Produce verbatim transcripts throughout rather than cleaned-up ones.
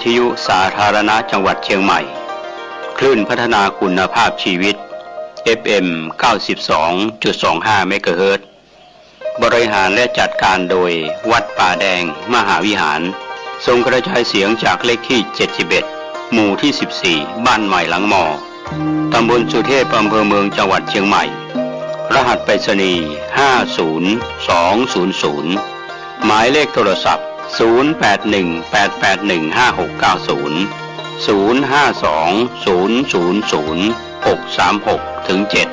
ทยุสาธารณะจังหวัดเชียงใหม่ คลื่นพัฒนาคุณภาพชีวิต เอฟเอ็ม เก้าสิบสองจุดสองห้า เมกะเฮิรตซ์ บริหารและจัดการโดยวัดป่าแดงมหาวิหาร ส่งกระจายเสียงจากเลขที่ เจ็ดสิบเอ็ด หมู่ที่ สิบสี่ บ้านใหม่หลังมอ ตำบลสุเทพ อำเภอเมือง จังหวัดเชียงใหม่ รหัสไปรษณีย์ ห้าศูนย์สองศูนย์ศูนย์ หมายเลขโทรศัพท์ ศูนย์แปดหนึ่งแปดแปดหนึ่งห้าหกเก้าศูนย์ ศูนย์ห้าสองศูนย์ศูนย์ศูนย์หกสามหกถึงเจ็ด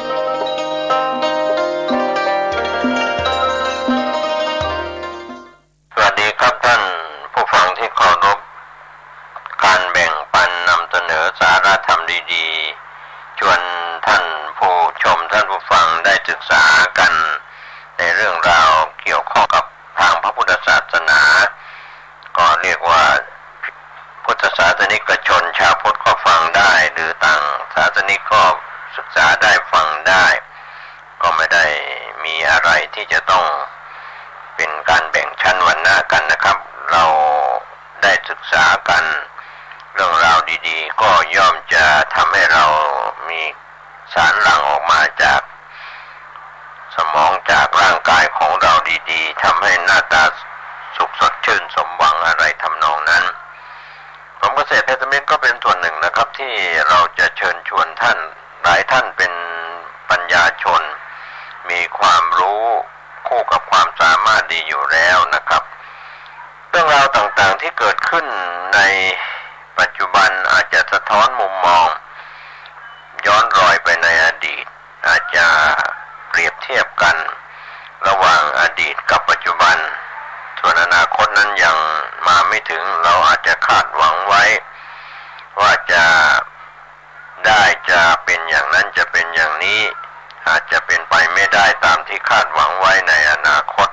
สวัสดีครับท่านผู้ฟังที่เคารพ การแบ่งปันนำเสนอสาระธรรมดีๆ ชวนท่านผู้ชมท่านผู้ฟังได้ศึกษากัน ในเรื่องราวเกี่ยวข้องกับทางพระพุทธศาสนา ก็เรียกว่าพุทธศาสนิกชนชาวพุทธก็ฟังได้ หรือต่างศาสนิกก็ศึกษาได้ฟังได้ ก็ไม่ได้มีอะไรที่จะต้องเป็นการแบ่งชั้นวรรณะกันนะครับ เราได้ศึกษากัน เรื่องราวดีๆ ก็ย่อมจะทำให้เรามีสารหลั่งออกมาจากสมองจากร่างกายของเราดีๆ ทำให้หน้าตาสุขสดชื่นสมหวังอะไรทำนองนั้น ผมเกษตรเพชรมิตรก็เป็นส่วนหนึ่งนะครับ ที่เราจะเชิญชวนท่าน หลายท่านเป็นปัญญาชน มีความรู้คู่กับความสามารถดีอยู่แล้วนะครับ เรื่องราวต่างๆที่เกิดขึ้นในปัจจุบันอาจจะสะท้อนมุมมอง ย้อนรอยไปในอดีต อาจจะเปรียบเทียบกันระหว่างอดีตกับปัจจุบัน ส่วนอนาคตนั้นยังมาไม่ถึง เราอาจจะคาดหวังไว้ว่าจะได้ จะเป็นอย่างนั้น จะเป็นอย่างนี้ อาจจะเป็นไปไม่ได้ตามที่คาดหวังไว้ในอนาคต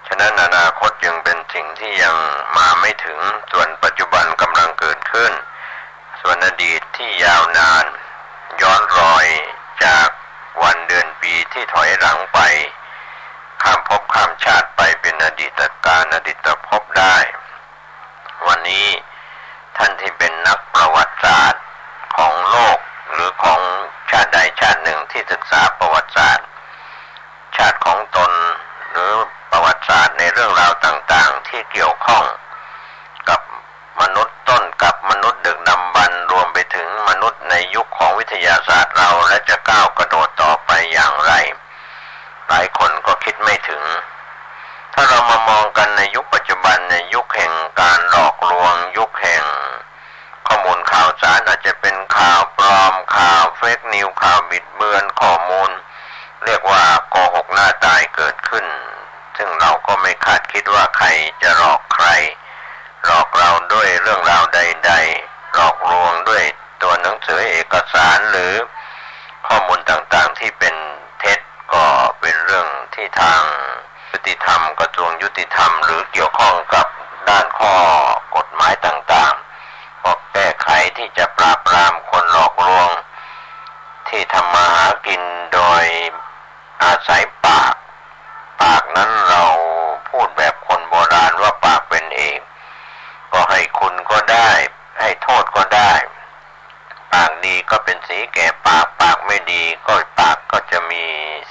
ฉะนั้นอนาคตจึงเป็นสิ่งที่ยังมาไม่ถึง ส่วนปัจจุบันกำลังเกิดขึ้น ส่วนอดีตที่ยาวนาน ย้อนรอยจากวันเดือนปีที่ถอยหลังไป ข้ามภพข้ามชาติไปเป็นอดีตกาลอดีตภพได้ วันนี้ท่านที่เป็นนักประวัติศาสตร์ของโลก หรือของชาติใดชาติหนึ่งที่ศึกษาประวัติศาสตร์ ชาติของตน หรือประวัติศาสตร์ในเรื่องราวต่างๆที่เกี่ยวข้องกับมนุษย์ต้น กับมนุษย์ดึกดำบรรพ์ รวมไปถึงมนุษย์ในยุคของวิทยาศาสตร์เรา และจะก้าวกระโดดต่อไปอย่างไร หลายคนก็คิดไม่ถึง ถ้าเรามามองกันในยุคปัจจุบัน ในยุคแห่งการหลอกลวง ยุคแห่งข้อมูลข่าวสาร อาจจะเป็นข่าวปลอม ข่าวเฟกนิวส์ ข่าวบิดเบือนข้อมูล เรียกว่าโกหกหน้าตายเกิดขึ้น ซึ่งเราก็ไม่คาดคิดว่าใครจะหลอกใคร หลอกเราด้วยเรื่องราวใดๆ หลอกลวงด้วยตัวหนังสือเอกสารหรือข้อมูลต่างๆที่เป็นเท็จ ก็เป็นเรื่องที่ทางยุติธรรม กระทรวงยุติธรรม หรือเกี่ยวข้องกับด้านข้อกฎหมายต่างๆ ก็แก้ไขที่จะปราบปรามคนหลอกลวง ที่ทำมาหากินโดยอาศัยปาก ปากนั้นเราพูดแบบคนโบราณว่าปากเป็นเอก ก็ให้คุณก็ได้ ให้โทษก็ได้ ปากดีก็เป็นสีแก่ปาก ปากไม่ดีก็ปากก็จะมี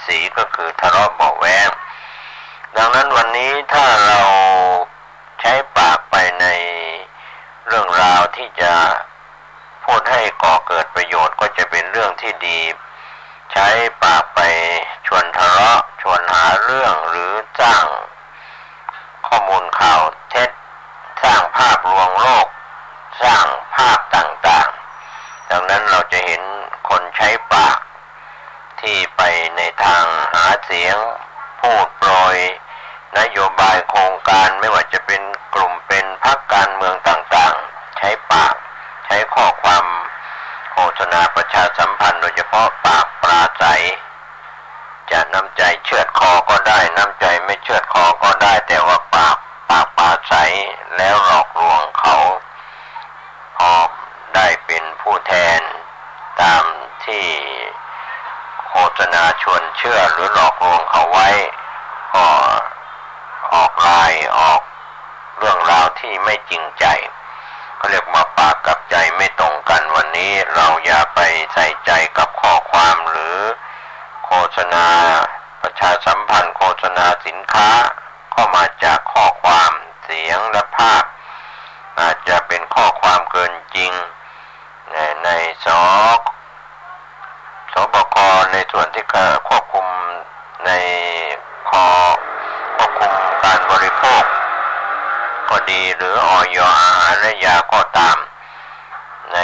สี ก็คือทะเลาะเบาะแว้ง ดังนั้นวันนี้ถ้าเราใช้ปากไปในเรื่องราวที่จะพูดให้ก่อเกิดประโยชน์ก็จะเป็นเรื่องที่ดี ใช้ปากไปชวนทะเลาะ ชวนหาเรื่อง หรือสร้างข้อมูลข่าวเท็จ สร้างภาพลวงโลก สร้างภาพต่างๆ ดังนั้นเราจะเห็นคนใช้ปากที่ไปในทางหาเสียง พูดโปรยนโยบายโครงการ ไม่ว่าจะเป็นกลุ่มเป็นพรรคการเมืองต่างๆ ใช้ปาก ใช้ข้อความโฆษณาประชาสัมพันธ์ โดยเฉพาะปากปราศรัย จะน้ำใจเชือดคอก็ได้ น้ำใจไม่เชือดคอก็ได้ แต่ว่าปาก ปากปราศรัยแล้วหลอกลวงเขา พอได้เป็นผู้แทนตามที่โฆษณาชวนเชื่อหรือหลอกลวงเขาไว้ ก็ออกลายออกเรื่องราวที่ไม่จริงใจ เขาเรียก เราอย่าไปใส่ใจกับข้อความหรือโฆษณาประชาสัมพันธ์โฆษณาสินค้า ก็มาจากข้อความเสียงและภาพ อาจจะเป็นข้อความเกินจริง ใน ใน ส สบค ในส่วนที่ควบคุมใน ค ควบคุมการบริโภคก็ดี หรือ อย อาหารและยาก็ตาม ใน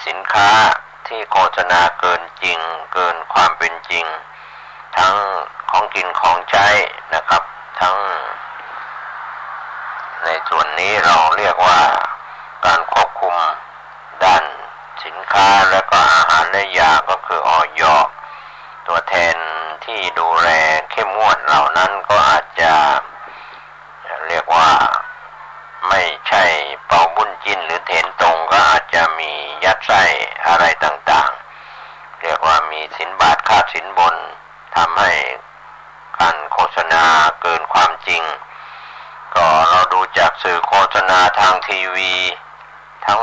สินค้าที่โฆษณาเกินจริง เกินความเป็นจริง ทั้งของกินของใช้นะครับ ทั้งในส่วนนี้เราเรียกว่าการควบคุมด้านสินค้าและก็อาหารและยา ก็คือ อย ตัวแทนที่ดูแลเข้มงวดเหล่านั้นก็อาจจะ เรียกว่าไม่ใช่เปาบุญจิ้นหรือเถนตง ก็อาจจะมียัดไส้อะไรต่างๆ เรียกว่ามีสินบาทคาดสินบน ทำให้การโฆษณาเกินความจริง ก็เราดูจากสื่อโฆษณาทางทีวี ทั้ง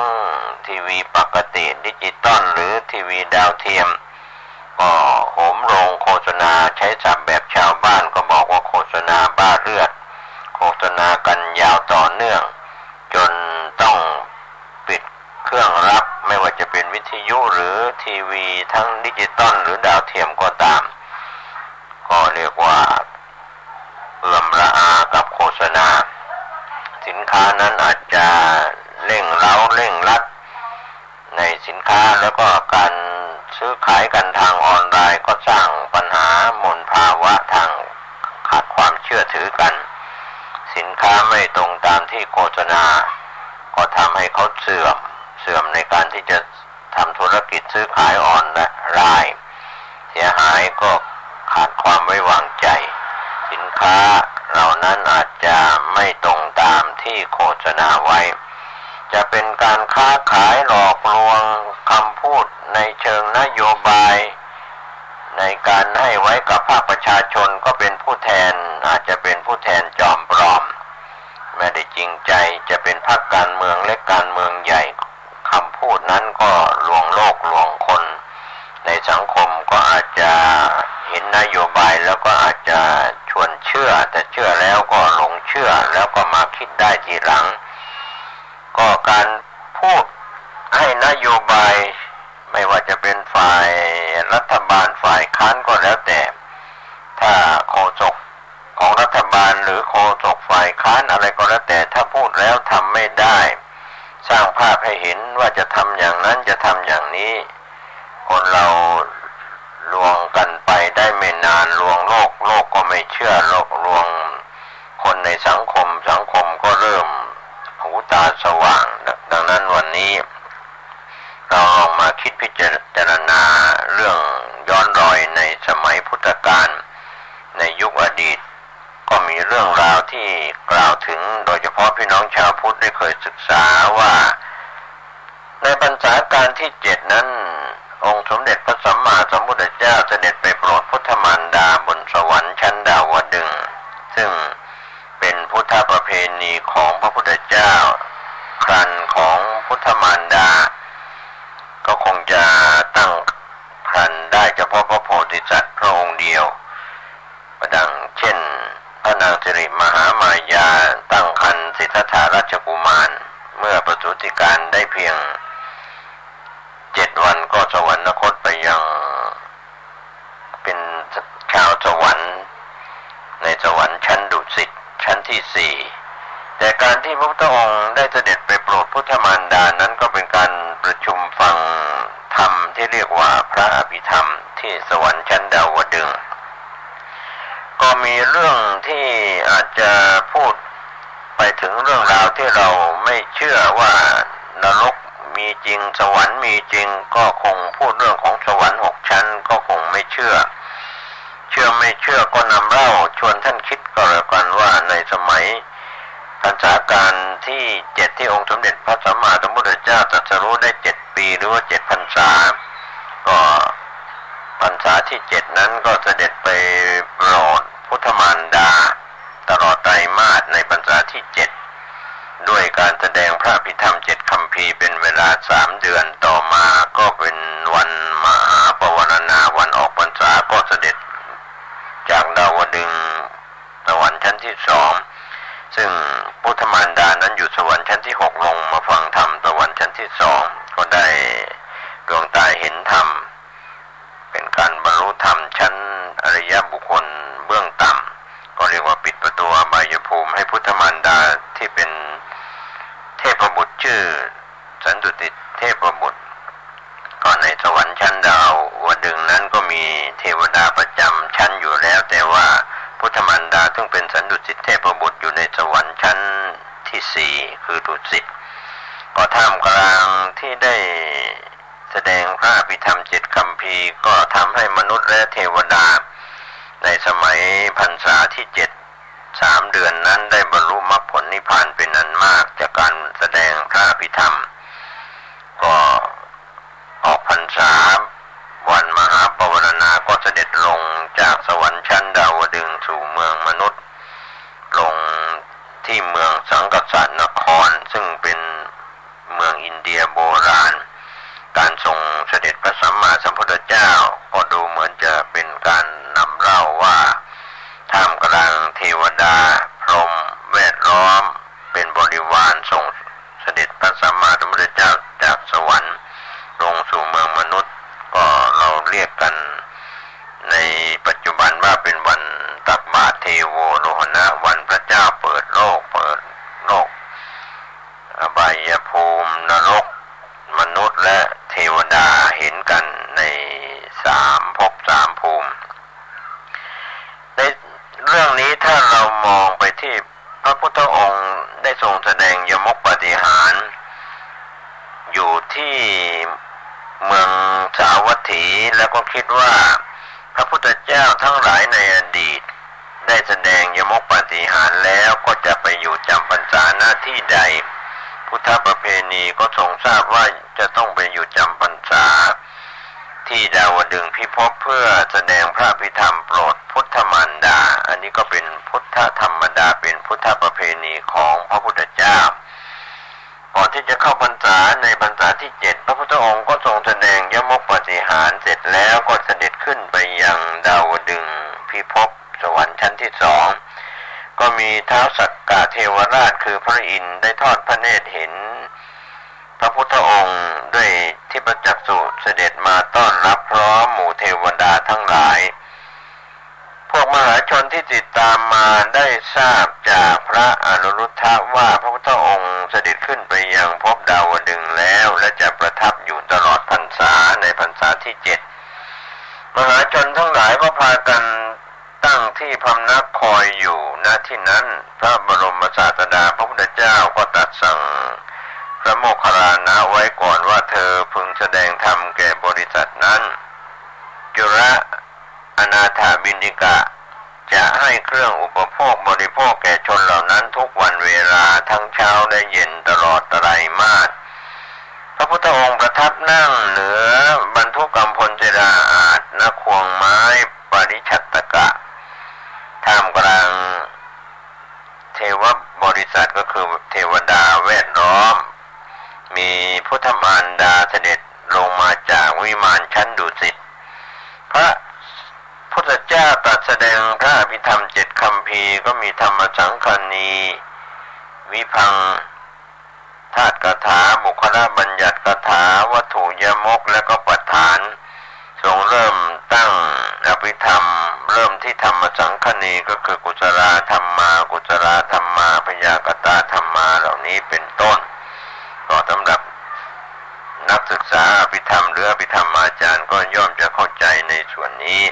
ทีวีปกติดิจิตอลหรือทีวีดาวเทียม ก็โหมโรงโฆษณา ใช้ศัพท์แบบชาวบ้านก็บอกว่าโฆษณาบ้าเลือด โฆษณากันยาวต่อเนื่อง จนต้องปิดเครื่องรับ ไม่ว่าจะเป็นวิทยุหรือทีวีทั้งดิจิตอลหรือดาวเทียมก็ตาม ก็เรียกว่าเอือมระอากับโฆษณา สินค้านั้นอาจจะเร่งเร้าเร่งรัดในสินค้า แล้วก็การซื้อขายกันทางออนไลน์ก็สร้างปัญหามลภาวะทางขาดความเชื่อถือกัน สินค้าไม่ตรงตามที่โฆษณา ก็ทำให้เขาเสื่อม เสื่อมในการที่จะทำธุรกิจซื้อขายออนไลน์ เสียหายก็ขาดความไว้วางใจ สินค้าเหล่านั้นอาจจะไม่ตรงตามที่โฆษณาไว้ จะเป็นการค้าขายหลอกลวง คำพูดในเชิงนโยบาย ในการให้ไว้กับภาคประชาชนก็เป็นผู้แทน อาจจะเป็นผู้แทนจอมปลอม ไม่ได้จริงใจ จะเป็นพรรคการเมืองเล็กการเมืองใหญ่ คำพูดนั้นก็ลวงโลกลวงคน ในสังคมก็อาจจะเห็นนโยบายแล้วก็อาจจะชวนเชื่อ แต่เชื่อแล้วก็หลงเชื่อ แล้วก็มาคิดได้ทีหลัง ก็การพูดให้นโยบาย ไม่ว่าจะเป็นฝ่ายรัฐบาลฝ่ายค้านก็แล้วแต่ ถ้าโฆษกของรัฐบาลหรือโฆษกฝ่ายค้านอะไรก็แล้วแต่ ถ้าพูดแล้วทำไม่ได้ สร้างภาพให้เห็นว่าจะทำอย่างนั้นจะทำอย่างนี้ คนเราลวงกันไปได้ไม่นาน ลวงโลก โลกก็ไม่เชื่อ โลกลวงคนในสังคม สังคมก็เริ่มหูตาสว่าง ดังนั้นวันนี้ เราลองมาคิดพิจารณาเรื่องย้อนรอยในสมัยพุทธกาล ในยุคอดีต ก็มีเรื่องราวที่กล่าวถึง โดยเฉพาะพี่น้องชาวพุทธได้เคยศึกษาว่า ในพรรษาการที่เจ็ดนั้น องค์สมเด็จพระสัมมาสัมพุทธเจ้าเสด็จไปโปรดพุทธมารดาบนสวรรค์ชั้นดาวดึงส์ ซึ่งเป็นพุทธประเพณีของพระพุทธเจ้า ครรภ์ของพุทธมารดา ก็คงจะตั้งครรภ์ได้เฉพาะพระโพธิสัตว์พระองค์เดียว ดังเช่น พระนางสิริมหามายาตั้งครรภ์สิทธัตถราชกุมาร เมื่อประสูติการได้เพียงเจ็ดวันก็สวรรคตไปยัง เป็นชาวสวรรค์ ในสวรรค์ชั้นดุสิต ชั้นที่สี่ แต่การที่พระพุทธองค์ได้เสด็จไปโปรดพุทธมารดานั้นก็เป็นการประชุมฟังธรรมที่เรียกว่าพระอภิธรรมที่สวรรค์ชั้นดาวดึงส์ ก็มีเรื่องที่อาจจะพูดไปถึงเรื่องราวที่เราไม่เชื่อว่านรกมีจริง สวรรค์มีจริง ก็คงพูดเรื่องของสวรรค์หกชั้น ก็คงไม่เชื่อ เชื่อไม่เชื่อก็นำเล่าชวนท่านคิดก็แล้วกันว่าในสมัยพรรษาการที่เจ็ดที่องค์สมเด็จพระสัมมาสัมพุทธเจ้าตรัสรู้ได้เจ็ดปี หรือว่าเจ็ดพรรษา ก็พรรษาที่เจ็ดนั้นก็เสด็จไปโปรดพุทธมารดา ตลอดไตรมาสในพรรษาที่เจ็ด ด้วยการแสดงพระอภิธรรมเจ็ดคัมภีร์เป็นเวลาสามเดือน ต่อมาก็เป็น สอง ซึ่งพุทธมารดานั้นอยู่สวรรค์ชั้นที่หก ลงมาฟังธรรมสวรรค์ชั้นที่สอง ก็ได้ดวงตาเห็นธรรม เป็นการบรรลุธรรมชั้นอริยบุคคลเบื้องต่ำ ก็เรียกว่าปิดประตูอบายภูมิให้พุทธมารดาที่เป็นเทพบุตรชื่อสันตุสิทธิเทพบุตร ก็ในสวรรค์ชั้นดาวดึงส์นั้นก็มีเทวดาประจำชั้นอยู่แล้ว แต่ว่าพุทธมารดาซึ่งเป็นสันตุสิทธิเทพบุตรอยู่ในสวรรค์ชั้นที่สี่ คือดุสิต ก็ท่ามกลางที่ได้แสดงพระอภิธรรมเจ็ดคัมภีร์ ก็ทำให้มนุษย์และเทวดาในสมัยพรรษาที่เจ็ด สามเดือนนั้นได้บรรลุมรรคผลนิพพานเป็นอันมาก จากการแสดงพระอภิธรรม ก็ออกพรรษาวันมหาปวารณาก็เสด็จลงจากสวรรค์ชั้นดาวดึงส์สู่เมืองมนุษย์ ลงที่เมืองสังกัสสนคร ซึ่งเป็นเมืองอินเดียโบราณ การทรงเสด็จพระสัมมาสัมพุทธเจ้าก็ดูเหมือนจะเป็นการนำเล่าว่า ท่ามกลางเทวดาพรหมแวดล้อมเป็นบริวาร ทรงเสด็จพระสัมมาสัมพุทธเจ้าจากสวรรค์ลงสู่เมืองมนุษย์ ก็เราเรียกกันในปัจจุบันว่าเป็นวันตักบาตรเทโวโรหณะ วันพระเจ้าเปิดโลก เปิดโลก อบายภูมิ นรก มนุษย์และเทวดาเห็นกันในสามภพสามภูมิ ในเรื่องนี้ถ้าเรามองไปที่พระพุทธองค์ได้ทรงแสดงยมกปาฏิหาริย์อยู่ที่เมืองสาวัตถี แล้วก็คิดว่าพระพุทธเจ้าทั้งหลายในอดีต ได้แสดงยมกปาฏิหาริย์แล้วก็จะไปอยู่จำพรรษา ณ ที่ใด พุทธประเพณีก็ทรงทราบว่าจะต้องไปอยู่จำพรรษาที่ดาวดึงส์พิภพเพื่อแสดงพระอภิธรรมโปรดพุทธมารดา อันนี้ก็เป็นพุทธธรรมดา เป็นพุทธประเพณีของพระพุทธเจ้า ก่อนที่จะเข้าพรรษาในพรรษาที่เจ็ด พระพุทธองค์ก็ทรงแสดงยมกปาฏิหาริย์เสร็จแล้วก็เสด็จขึ้นไปยังดาวดึงส์พิภพ สวรรค์ชั้นที่สอง ก็มีท้าวสักกะเทวราชคือพระอินทร์ได้ทอดพระเนตรเห็นพระพุทธองค์ด้วยทิพจักษุเสด็จมาต้อนรับพร้อมหมู่เทวดาทั้งหลาย พวกมหาชนที่ติดตามมาได้ทราบจากพระอนุรุทธะว่าพระพุทธองค์เสด็จขึ้นไปยังภพดาวดึงส์แล้ว และจะประทับอยู่ตลอดพรรษาในพรรษาที่เจ็ด มหาชนทั้งหลายก็พากันตั้งที่พำนักคอยอยู่ ณ ที่นั้น พระบรมศาสดาพระพุทธเจ้าก็ตรัสสั่งพระโมคคัลลานะไว้ก่อนว่า เธอพึงแสดงธรรมแก่บริษัทนั้น จุลอนาถบิณฑิกะ จะให้เครื่องอุปโภคบริโภคแก่ชนเหล่านั้นทุกวันเวลาทั้งเช้าและเย็นตลอดไตรมาส พระพุทธองค์ประทับนั่งเหนือบรรทุกำพลเสดาอาสน์ ณ ควงไม้ปริชัตตกะ ท่ามกลางเทวบริษัท ก็คือเทวดาแวดล้อม มีพุทธมารดาเสด็จลงมาจากวิมานชั้นดุสิต พระพุทธเจ้าตรัสแสดงพระอภิธรรมเจ็ดคัมภีร์ ก็มีธรรมสังคณี วิภังคธาตุคาถา บุคคลบัญญัติคาถา วัตถุยมก และก็ปัฏฐาน ทรงเริ่มตั้งอภิธรรม เริ่มที่ธรรมสังคณี ก็คือกุศลาธัมมา กุศลาธัมมา พยากตาธัมมา เหล่านี้เป็นต้น ก็สำหรับนักศึกษาอภิธรรมหรืออภิธรรมาจารย์ก็ย่อมจะเข้าใจในส่วนนี้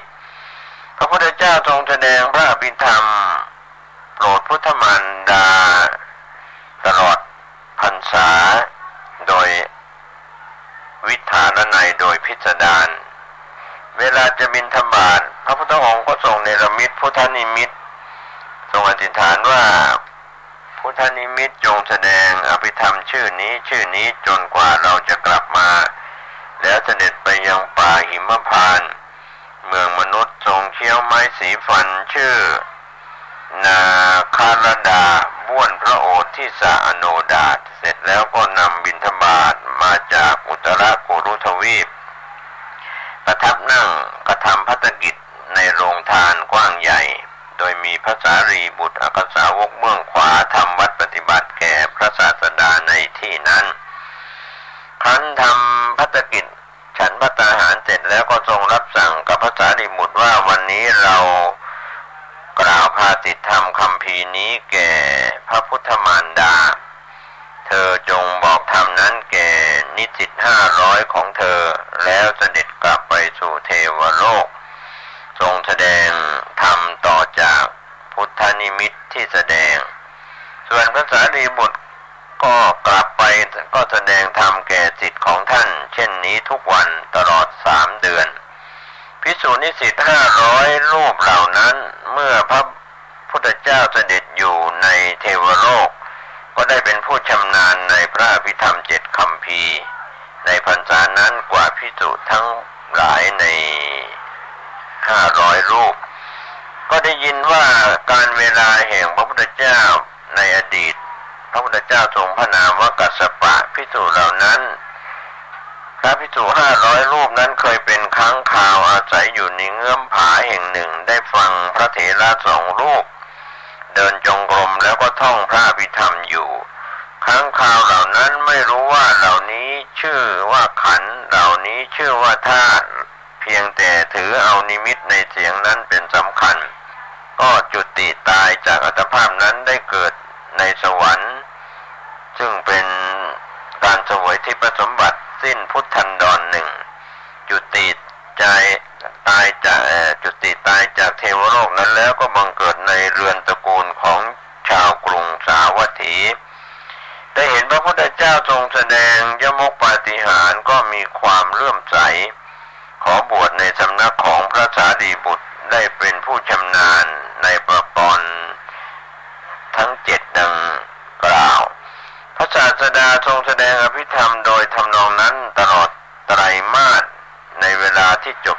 พระพุทธเจ้าทรงแสดงพระอภิธรรมโปรดพุทธมารดาตลอดพรรษา โดยวิสาทะนัย โดยพิสดาร เวลาจะบิณฑบาต พระพุทธองค์ก็ทรงเนรมิตพุทธนิมิต ทรงอธิษฐานว่า พุทธนิมิตจงแสดงอภิธรรมชื่อนี้ชื่อนี้จนกว่าเราจะกลับมา แล้วเสด็จไปยังป่าหิมพานต์ เมืองมนุษย์ ทรงเคี้ยวไม้สีฟันชื่อนาคารดา บ้วนพระโอททิสสะอโนดาต เสร็จแล้วก็นำบิณฑบาตมาจากอุตรกุรุทวีป ประทับนั่งกระทำภัตตกิจในโรงทานกว้างใหญ่ โดยมีพระสารีบุตรอักขส ทำภัตตกิจ ฉันภัตตาหารเสร็จแล้วก็ทรงรับสั่งกับพระสารีบุตรว่า วันนี้เรากล่าวภาษิตธรรมคัมภีร์นี้แก่พระพุทธมารดา เธอจงบอกธรรมนั้นแก่นิสิตห้าร้อยของเธอ แล้วเสด็จกลับไปสู่เทวโลก ทรงแสดงธรรมต่อจากพุทธนิมิตที่แสดง ส่วนพระสารีบุตรก็กลับไปก็แสดงธรรมแก่ศิษย์ของท่านเช่นนี้ทุกวันตลอดสามเดือน ภิกษุนิสิตห้าร้อยรูปเหล่านั้น เมื่อพระพุทธเจ้าเสด็จอยู่ในเทวโลก ก็ได้เป็นผู้ชำนาญในพระอภิธรรมเจ็ดคัมภีร์ ในพรรษานั้นกว่าภิกษุทั้งหลายในห้าร้อยรูป ก็ได้ยินว่าการเวลาแห่งพระพุทธเจ้าในอดีต พระพุทธเจ้าทรงพระนามว่ากัสสปะ ภิกษุเหล่านั้น พระภิกษุห้าร้อยรูปนั้นเคยเป็นค้างคาวอาศัยอยู่ในเงื้อมผาแห่งหนึ่ง ได้ฟังพระเถระสองรูปเดินจงกรมแล้วก็ท่องพระอภิธรรมอยู่ ค้างคาวเหล่านั้นไม่รู้ว่าเหล่านี้ชื่อว่าขันธ์ เหล่านี้ชื่อว่าธาตุ เพียงแต่ถือเอานิมิตในเสียงนั้นเป็นสำคัญ ก็จุติตายจากอัตภาพนั้นได้เกิดในสวรรค์ ซึ่งเป็นการเสวยทิพย์สมบัติสิ้นพุทธันดรหนึ่ง จุติใจตายจาก เอ่อ จุติตายจากเทวโลกนั้นแล้วก็บังเกิดในเรือนตระกูลของชาวกรุงสาวัตถี ได้เห็นพระพุทธเจ้าทรงแสดงยมกปาฏิหาริย์ก็มีความเลื่อมใส ขอบวชในสำนักของพระสารีบุตร ได้เป็นผู้ชำนาญในประกรณ์ทั้งเจ็ดดังกล่าว พระศาสดาทรงแสดงอภิธรรมโดยทำนองนั้นตลอดไตรมาส ในเวลาที่จบ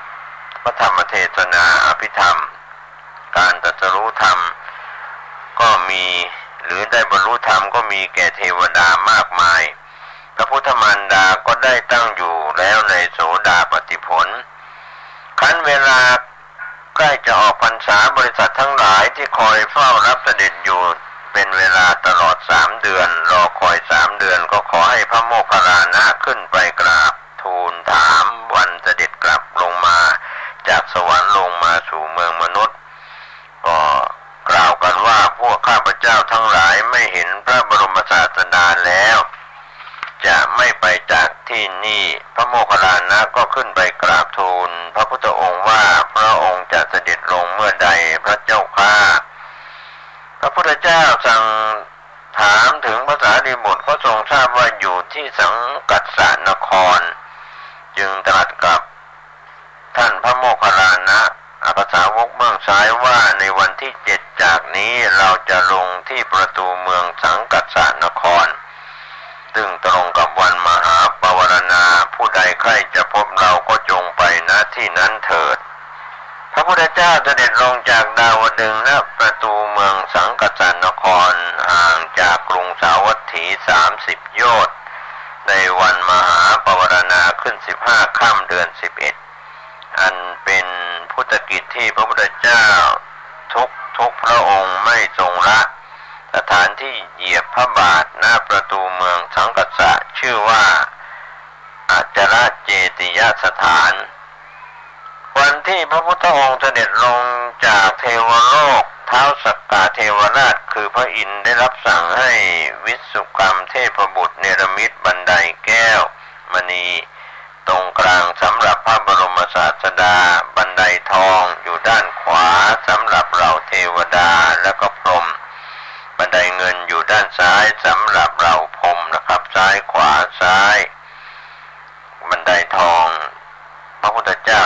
พระธรรมเทศนาอภิธรรม การตรัสรู้ธรรมก็มี หรือได้บรรลุธรรมก็มีแก่เทวดามากมาย พระพุทธมารดาก็ได้ตั้งอยู่แล้วในโสดาปัตติผล ครั้นเวลาใกล้จะออกพรรษา บริษัททั้งหลายที่คอยเฝ้ารับเสด็จอยู่เป็นเวลาตลอดสามเดือน รอคอยสามเดือน ก็ขอให้พระโมคคัลลานะขึ้นไปกราบทูลถามวันเสด็จกลับลงมาจากสวรรค์ลงมาสู่เมืองมนุษย์ ก็กล่าวกันว่า พวกข้าพเจ้าทั้งหลายไม่เห็นพระบรมศาสดาแล้ว จะไม่ไปจากที่นี่ พระโมคคัลลานะก็ขึ้นไปกราบทูลพระพุทธองค์ว่า พระองค์จะเสด็จลงเมื่อใดพระเจ้าข้า พระพุทธเจ้าสั่งถามถึงพระสารีบุตร ก็ทรงทราบว่าอยู่ที่สังกัสสนคร จึงตรัสกับ ท่านพระโมคคัลลานะ อักขสาวกเบื้องซ้ายว่า ในวันที่เจ็ดจากนี้เราจะลงที่ประตูเมืองสังกัสสนคร ซึ่งตรงกับวันมหาปวารณา ผู้ใดใคร่จะพบเราก็จงไปณที่นั้นเถิด พระพุทธเจ้าเสด็จลงจากดาวดึงส์ ณ ประตูเมืองสังกัสสนคร ห่างจากกรุงสาวัตถีสามสิบโยชน์ ในวันมหาปวารณาขึ้นสิบห้าค่ำเดือนสิบเอ็ด อันเป็นพุทธกิจที่พระพุทธเจ้าทุกทุกพระองค์ไม่ทรงละ สถานที่เหยียบพระบาท ณ ประตูเมืองสังกัสสะ ชื่อว่าอัจฉรเจติยสถาน วันที่พระพุทธองค์เสด็จลงจากเทวโลก ท้าวสักกะเทวราชคือพระอินทร์ได้รับสั่งให้วิสสุกรรมเทพบุตรเนรมิตบันไดแก้วมณี ตรงกลางสำหรับพระบรมศาสดา บันไดทองอยู่ด้านขวาสำหรับเหล่าเทวดาและก็พรหม บันไดเงินอยู่ด้านซ้ายสำหรับเหล่าพรหมนะครับ ซ้ายขวาซ้าย บันไดทอง พระพุทธเจ้า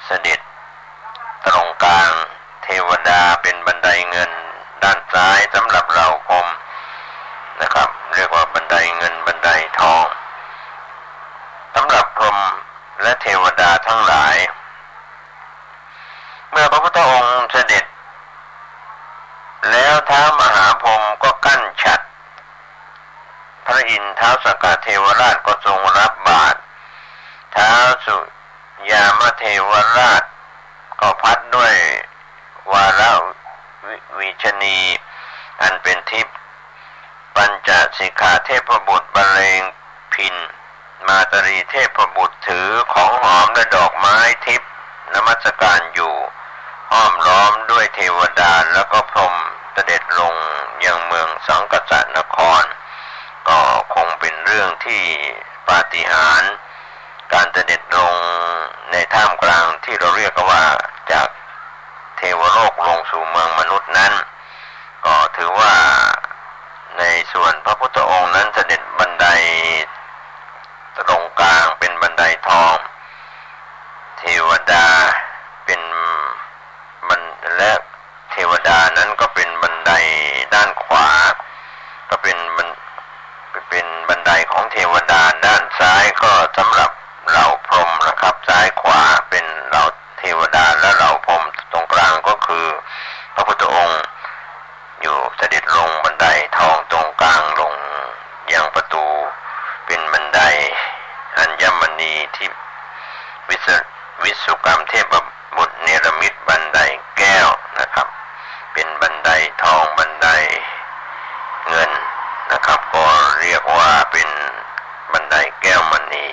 เสด็จตรงกลาง เทวดาเป็นบันไดเงินด้านซ้ายสำหรับเหล่าพรหมนะครับ เรียกว่าบันไดเงินบันไดทอง สำหรับพรหมและเทวดาทั้งหลาย เมื่อพระพุทธองค์เสด็จแล้ว ท้าวมหาพรหมก็กั้นฉัตร พระอินทร์ ท้าวสักกะเทวราชก็ทรงรับบาตร ท้าวสุยามเทวราชก็พัดด้วยวาระวิ วีชนี อันเป็นทิพย์ ปัญจสิกขาเทพบุตรบรรเลงพิณ มาตาลีเทพบุตรถือของหอมและดอกไม้ทิพย์นมัสการอยู่ ห้อมล้อมด้วยเทวดาแล้วก็พรหมเสด็จลงยังเมืองสังกัสสนคร ก็คงเป็นเรื่องที่ปาฏิหาริย์ การเสด็จลงในท่ามกลางที่เราเรียกกันว่าจากเทวโลกลงสู่เมืองมนุษย์นั้น ก็ถือว่าในส่วนพระพุทธองค์นั้นเสด็จบันไดตรงกลางเป็นบันไดทอง เทวดาเป็นบัน- และเทวดานั้นก็เป็นบันไดด้านขวา ก็เป็นบัน- เป็นบันไดของเทวดา ด้านซ้ายก็สำหรับเหล่าพรหมนะครับ ซ้ายขวาเป็นเหล่าเทวดาและเหล่าพรหม ตรงกลางก็คือพระพุทธองค์ อยู่เสด็จลงบันไดทองตรงกลางลงยังประตู เป็นบันไดอัญมณีที่วิศ- วิศวกรรมเทพบุตรเนรมิตบันไดแก้วนะครับ เป็นบันไดทองบันไดเงินนะครับ ก็เรียกว่าเป็นบันไดแก้วมณี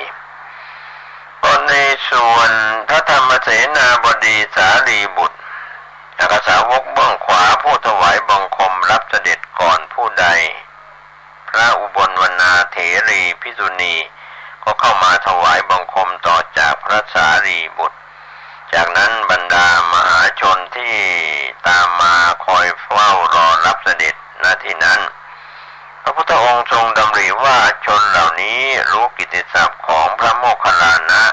ก็ในส่วนพระธรรมเสนาบดีสารีบุตร อัครสาวกเบื้องขวาผู้ถวายบังคมรับเสด็จก่อนผู้ใด พระอุบลวรรณาเถรีภิกษุณีก็เข้ามาถวายบังคมต่อจากพระสารีบุตร จากนั้นบรรดามหาชนที่ตามมาคอยเฝ้ารอรับเสด็จณที่นั้น พระพุทธองค์ทรงดำริว่าชนเหล่านี้รู้กิตติศัพท์ของพระโมคคัลลานะ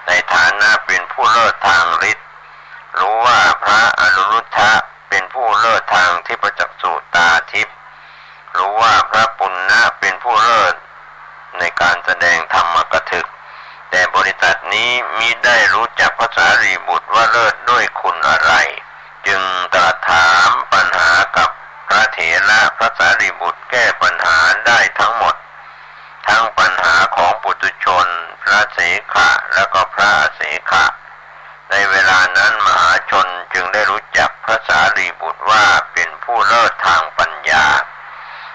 ในฐานะเป็นผู้เลิศทางฤทธิ์ รู้ว่าพระอนุรุทธะเป็นผู้เลิศทางทิพจักษุตาทิพย์ รู้ว่าพระปุณณะเป็นผู้เลิศในการแสดงธรรมกถึก แต่บริษัทนี้มิได้รู้จักพระสารีบุตรว่าเลิศด้วยคุณอะไร จึงตรัสถามปัญหากับพระเถระ พระสารีบุตรแก้ปัญหาได้ทั้งหมด ทั้งปัญหาของปุถุชน พระเสขะ และก็พระอเสขะ ในเวลานั้นมหาชนจึงได้รู้จักพระสารีบุตรว่าเป็นผู้เลิศทางปัญญา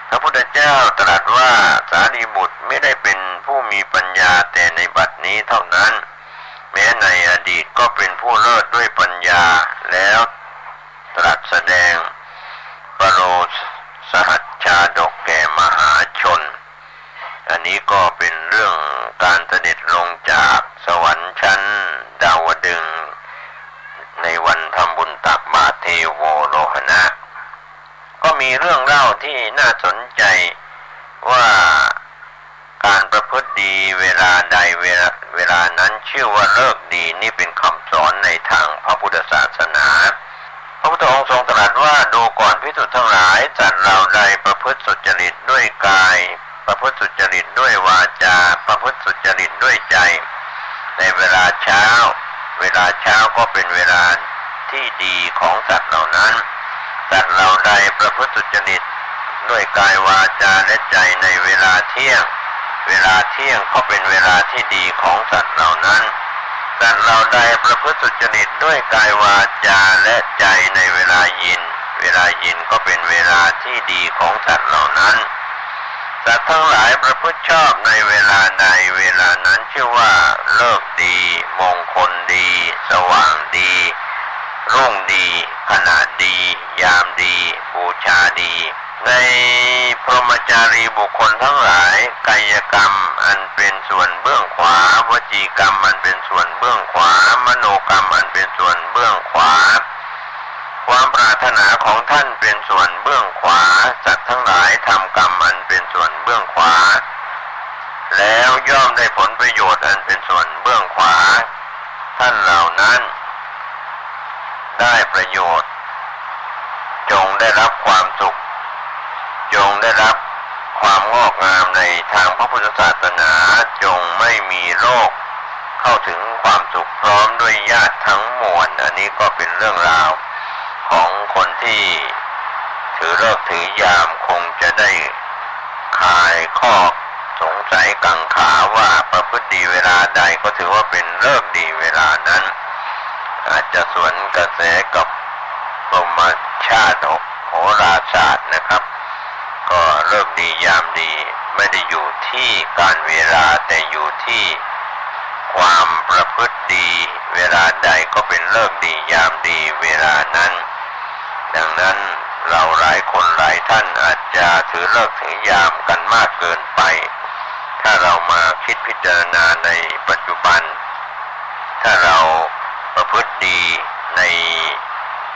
พระพุทธเจ้าตรัสว่าสารีบุตรไม่ได้เป็นผู้มีปัญญาแต่ในบัดนี้เท่านั้น แม้ในอดีตก็เป็นผู้เลิศด้วยปัญญา แล้วตรัสแสดงปโรสหัสชาดกแก่มหาชน อันนี้ก็เป็นเรื่องการเสด็จลงจากสวรรค์ชั้นดาวดึงส์ ในวันทำบุญตักบาตรเทโวโรหณะ ก็มีเรื่องเล่าที่น่าสนใจว่าการประพฤติดีเวลาใดเวลา- เวลานั้นชื่อว่าฤกษ์ดี นี่เป็นคำสอนในทางพระพุทธศาสนา พระพุทธองค์ทรงตรัสว่า ดูก่อนภิกษุทั้งหลาย สัตว์เหล่าใดประพฤติสุจริตด้วยกาย ประพฤติสุจริตด้วยวาจา ประพฤติสุจริตด้วยใจ ในเวลาเช้า เวลาเช้าก็เป็นเวลาที่ดีของสัตว์เหล่านั้น สัตว์เหล่าใดประพฤติสุจริตด้วยกายวาจาและใจในเวลาเที่ยง เวลาเที่ยงก็เป็นเวลาที่ดีของสัตว์เหล่านั้น สัตว์เหล่าใดประพฤติสุจริตด้วยกายวาจาและใจในเวลาเย็น เวลาเย็นก็เป็นเวลาที่ดีของสัตว์เหล่านั้น สัตว์ทั้งหลายประพฤติชอบในเวลาใดเวลานั้นชื่อว่าฤกษ์ดี มงคลดี สว่างดี รุ่งดี ขณะดี ยามดี บูชาดี ในพรหมจารีบุคคลทั้งหลาย กายกรรมอันเป็นส่วนเบื้องขวา วจีกรรมอันเป็นส่วนเบื้องขวา มโนกรรมอันเป็นส่วนเบื้องขวา ความปรารถนาของท่านเป็นส่วนเบื้องขวา สัตว์ทั้งหลายทำกรรมอันเป็นส่วนเบื้องขวา แล้วย่อมได้ผลประโยชน์อันเป็นส่วนเบื้องขวา ท่านเหล่านั้นได้ประโยชน์ จงได้รับความสุข จงได้รับความงอกงามในทางพระพุทธศาสนา จงไม่มีโรค เข้าถึงความสุขพร้อมด้วยญาติทั้งมวล อันนี้ก็เป็นเรื่องราวของคนที่ถือฤกษ์ถือยาม คงจะได้คลายข้อสงสัยกังขาว่าประพฤติดีเวลาใดก็ถือว่าเป็นฤกษ์ดีเวลานั้น อาจจะสวนกระแสกับพรหมชาดกโหราศาสตร์นะครับ ก็ฤกษ์ดียามดี ไม่ได้อยู่ที่กาลเวลา แต่อยู่ที่ความประพฤติดี เวลาใดก็เป็นฤกษ์ดียามดีเวลานั้น ดังนั้นเราหลายคนหลายท่านอาจจะถือฤกษ์ถือยามกันมากเกินไป ถ้าเรามาคิดพิจารณาในปัจจุบัน ถ้าเราประพฤติดีใน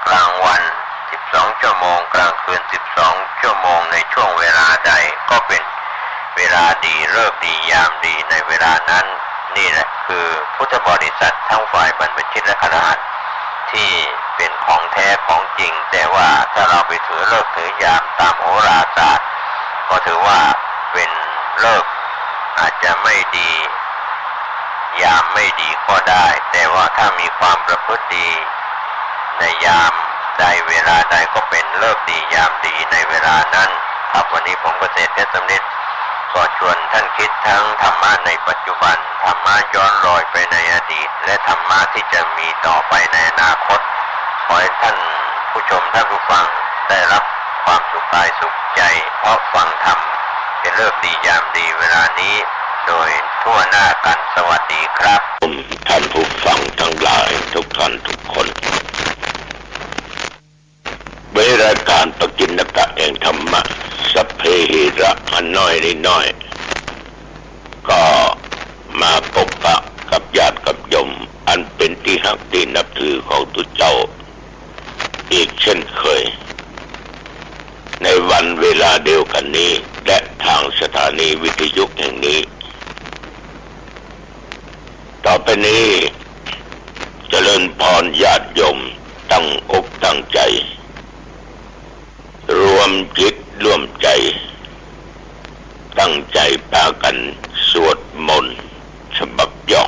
กลางวันสิบสองชั่วโมง กลางคืนสิบสองชั่วโมง ในช่วงเวลาใดก็เป็นเวลาดี ฤกษ์ดียามดีในเวลานั้น นี่แหละคือพุทธบริษัททั้งฝ่ายบรรพชิตและคฤหัสถ์ที่เป็นของแท้ของจริง แต่ว่าถ้าเราไปถือฤกษ์ถือยามตามโหราศาสตร์ ก็ถือว่าเป็นฤกษ์อาจจะไม่ดี ยามไม่ดีก็ได้ แต่ว่าถ้ามีความประพฤติดีในยามใดเวลาใดก็เป็นฤกษ์ดียามดีในเวลานั้น ครับ วันนี้ผมเกษตรเพชรสำริดก็ชวนท่านคิดทั้งธรรมะในปัจจุบัน ธรรมะย้อนรอยไปในอดีต และธรรมะที่จะมีต่อไปในอนาคต ขอให้ท่านผู้ชมท่านผู้ฟังได้รับความสุขกายสุขใจ เพราะฟังธรรม เป็นฤกษ์ดียามดีเวลานี้โดยทั่วหน้ากัน สวัสดีครับ ท่านผู้ฟังทั้งหลายทุกท่านทุกคน เวลาการปกิณกะแห่งธรรมะ สัพเพหิระ อันน้อยนิดน้อย ก็มาปะปะกับญาติกับโยม อันเป็นตี้ฮักตี้นับถือของตุ๊เจ้า อีกเช่นเคย ในวันเวลาเดียวกันนี้ และทางสถานีวิทยุแห่งนี้ ต่อไปนี้ เจริญพรญาติโยม ตั้งอกตั้งใจ รวมจิตรวมใจ ตั้งใจปากั๋นสวดมนต์ฉบับย่อ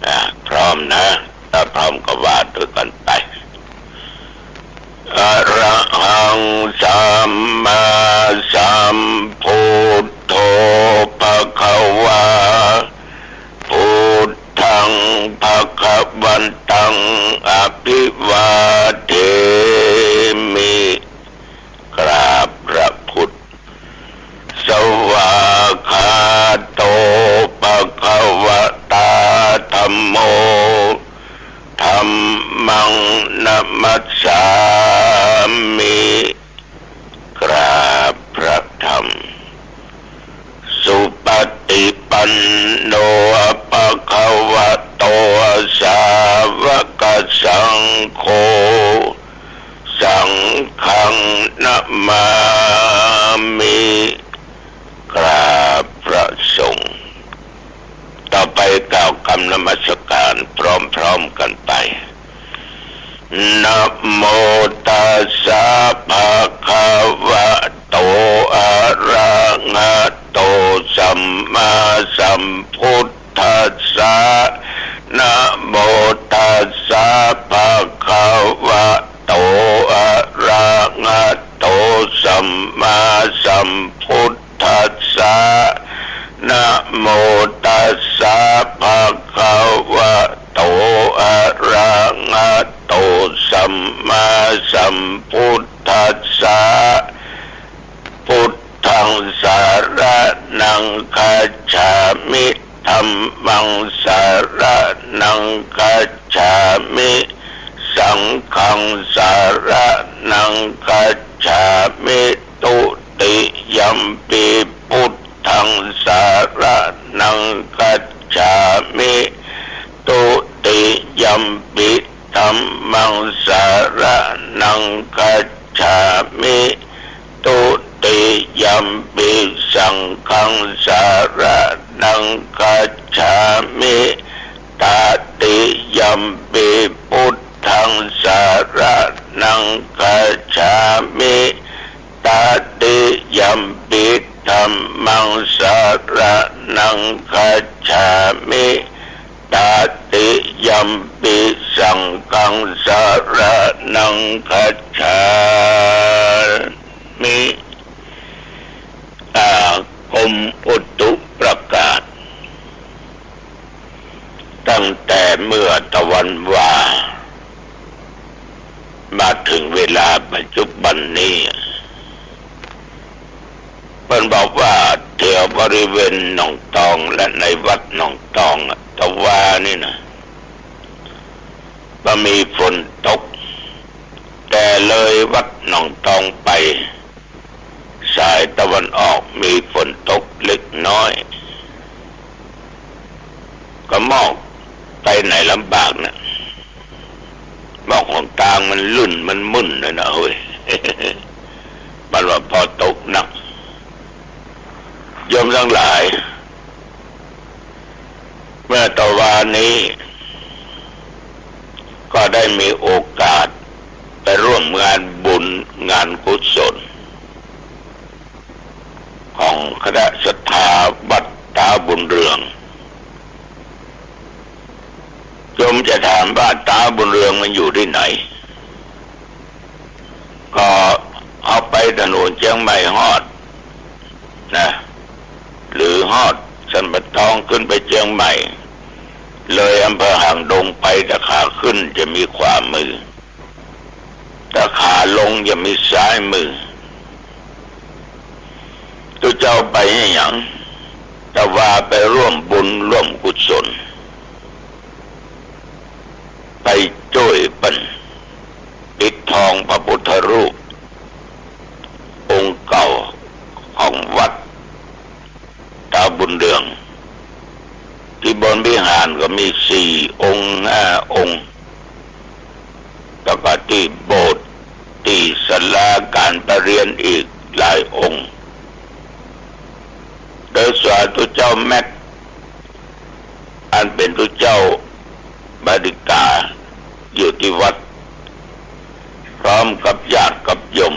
อ่า พร้อมนะ ถ้าพร้อมก็ว่าด้วยกั๋นไป อะระหัง สัมมาสัมพุทโธ ภะคะวา พุทธัง ภะคะวันตัง อะภิวาเทมิ กราบพระพุทธ สวากขาโต ภะคะวะตา ธัมโม ธัมมัง นะมัสสามิ กราบพระธรรม สุปฏิปันโน ภะคะวะโต สาวกสังโฆ สังฆัง นะมามิ กราบพระสงฆ์ ต่อไปกล่าวกำนมัสการพร้อมๆ กันไป นะโมตัสสะ ภะคะวะโต อะระหะโต สัมมาสัมพุทธัสสะ นะโมตัสสะ ภะคะวะโต อะระหะโต สัมมาสัมพุทธัสสะ นะโมตัสสะ ภะคะวะโต อะระหะโต สัมมาสัมพุทธัสสะ พุทธัง สะระณัง คัจฉามิ ธัมมัง สะระณัง คัจฉามิ สังฆัง สะระณัง คัจฉามิ ตุติยัมปิ พุทธัง สะระณัง คัจฉามิ ตุติยัมปิ ธัมมัง สะระณัง คัจฉามิ ตุติยัมปิ สังฆัง สะระณัง คัจฉามิ ตติยัมปิ พุทธัง สะระณัง คัจฉามิ ตติยัมปิ ธัมมัง สะระณัง คัจฉามิ ตติยัมปิ สังฆัง สะระณัง คัจฉามิ อ่า กรมอุตุประกาศ ตั้งแต่เมื่อตะวันว่า มาถึงเวลาปัจจุบันนี้ ฝ ปิ้นบอกว่าแถวบริเวณหนองตองและในวัดหนองตองอะ ตะวานี่นะ บ่มีฝนตก แต่เลยวัดหนองตองไป สายตะวันออกมีฝนตกเล็กน้อย ก็มองไปไหนลำบากนะ มองหนตางมันลุ่นมันมุ่นนะนะเฮ้ย มันว่าปอตกนัก โยมตังหลาย เมื่อตะวานี้ ก็ได้มีโอกาสไปร่วมงานบุญงานกุศล ของคณะศรัทธาวัดต๋าบุญเรือง โยมจะถามว่าต๋าบุญเรืองมันอยู่ตี้ไหน ก็เอาไปถนนเจียงใหม่ฮอดนะ หรือฮอดสันป่าตองขึ้นไปเจียงใหม่ เลยอำเภอหางดงไป ตะขาขึ้นจะมีขวามือ ตะขาลงจะมีซ้ายมือ ตุ๊เจ้าไปอะหยัง ตะวาไปร่วมบุญร่วมกุศล ไปจ้วยเปิ้นปิดทองพระพุทธรูปองค์เก่าของวัดต๋าบุญเรือง ตี้บนวิหารก็มีสี่องค์ห้าองค์ แล้วก็ตี้โบสถ์ตี้ศาลาก๋านประเรียนอีกหลายองค์ โดยเฉพาะตุ๊เจ้าแม็ก อันเป๋นตุ๊เจ้าบาสิกาอยู่ตี้วัด พร้อมกับญาติกับโยม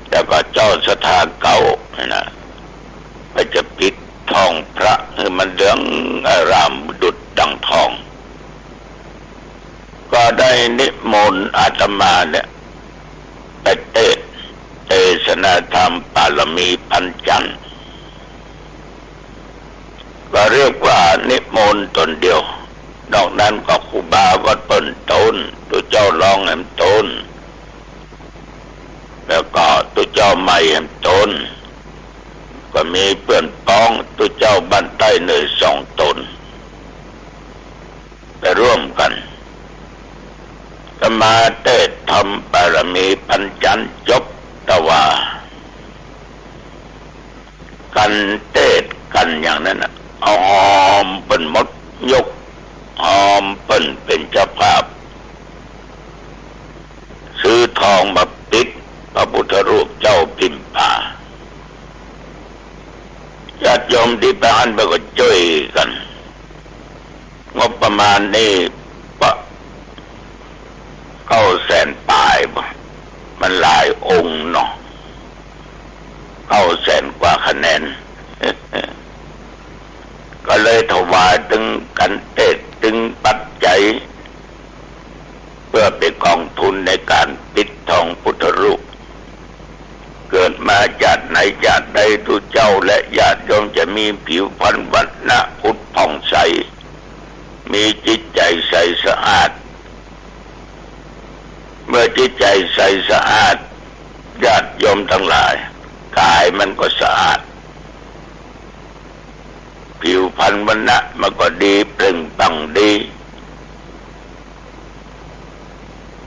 แล้วก็เจ้าศรัทธาเก่านะ ก็จะปิดทองพระหื้อมันเหลืองอร่ามดุจดังทอง ก็ได้นิมนต์อาตมาเนี่ย ไปเตสน์เตสนาธรรมปารมีพันจันทร์ ก็เรียกว่านิมนต์ต๋นเดียว นอกนั้นก็ครูบาวัดเปิ้นตน ตุ๊เจ้าลองแหมตน แล้วก็ตุ๊เจ้าใหม่แหมตน ก็มีเปื้อนป๊องตุ๊เจ้าบ้านใต้เหนือสองตน ไปร่วมกั๋น อาตมาเตสน์ธรรมปารมีพันจันทร์จบ ตะวา กั๋นเตสน์กั๋นอย่างนั้นน่ะ เอาฮอมเปิ้นหมด ยกฮอมเปิ้นเป๋นเจ้าภาพ ซื้อทองมาปิดพระพุทธรูปเจ้าพิมพา ญาติโยมตี้ไปหั้นไปก็จ้วยกั๋น งบประมาณนี่ปะ เก้าแสนปลายบ่ มันหลายองค์เนาะ เก้าแสนกว่าคะแนน ก็เลยถวายตึงกั๋นเตสน์ตึงปัจจัย เปื้อเป๋นกองทุนในก๋านปิดทองพุทธรูป เกิดมาจาติไหนจาติใด ตุ๊เจ้าและญาติโยมจะมีผิวพรรณวรรณะผุดผ่องใส มีจิตใจ๋ใสสะอาด เมื่อจิตใจ๋ใสสะอาด ญาติโยมตังหลาย ก๋ายมันก็สะอาด ผิวพรรณวรรณะมันก็ดี เปล่งปลั่งดี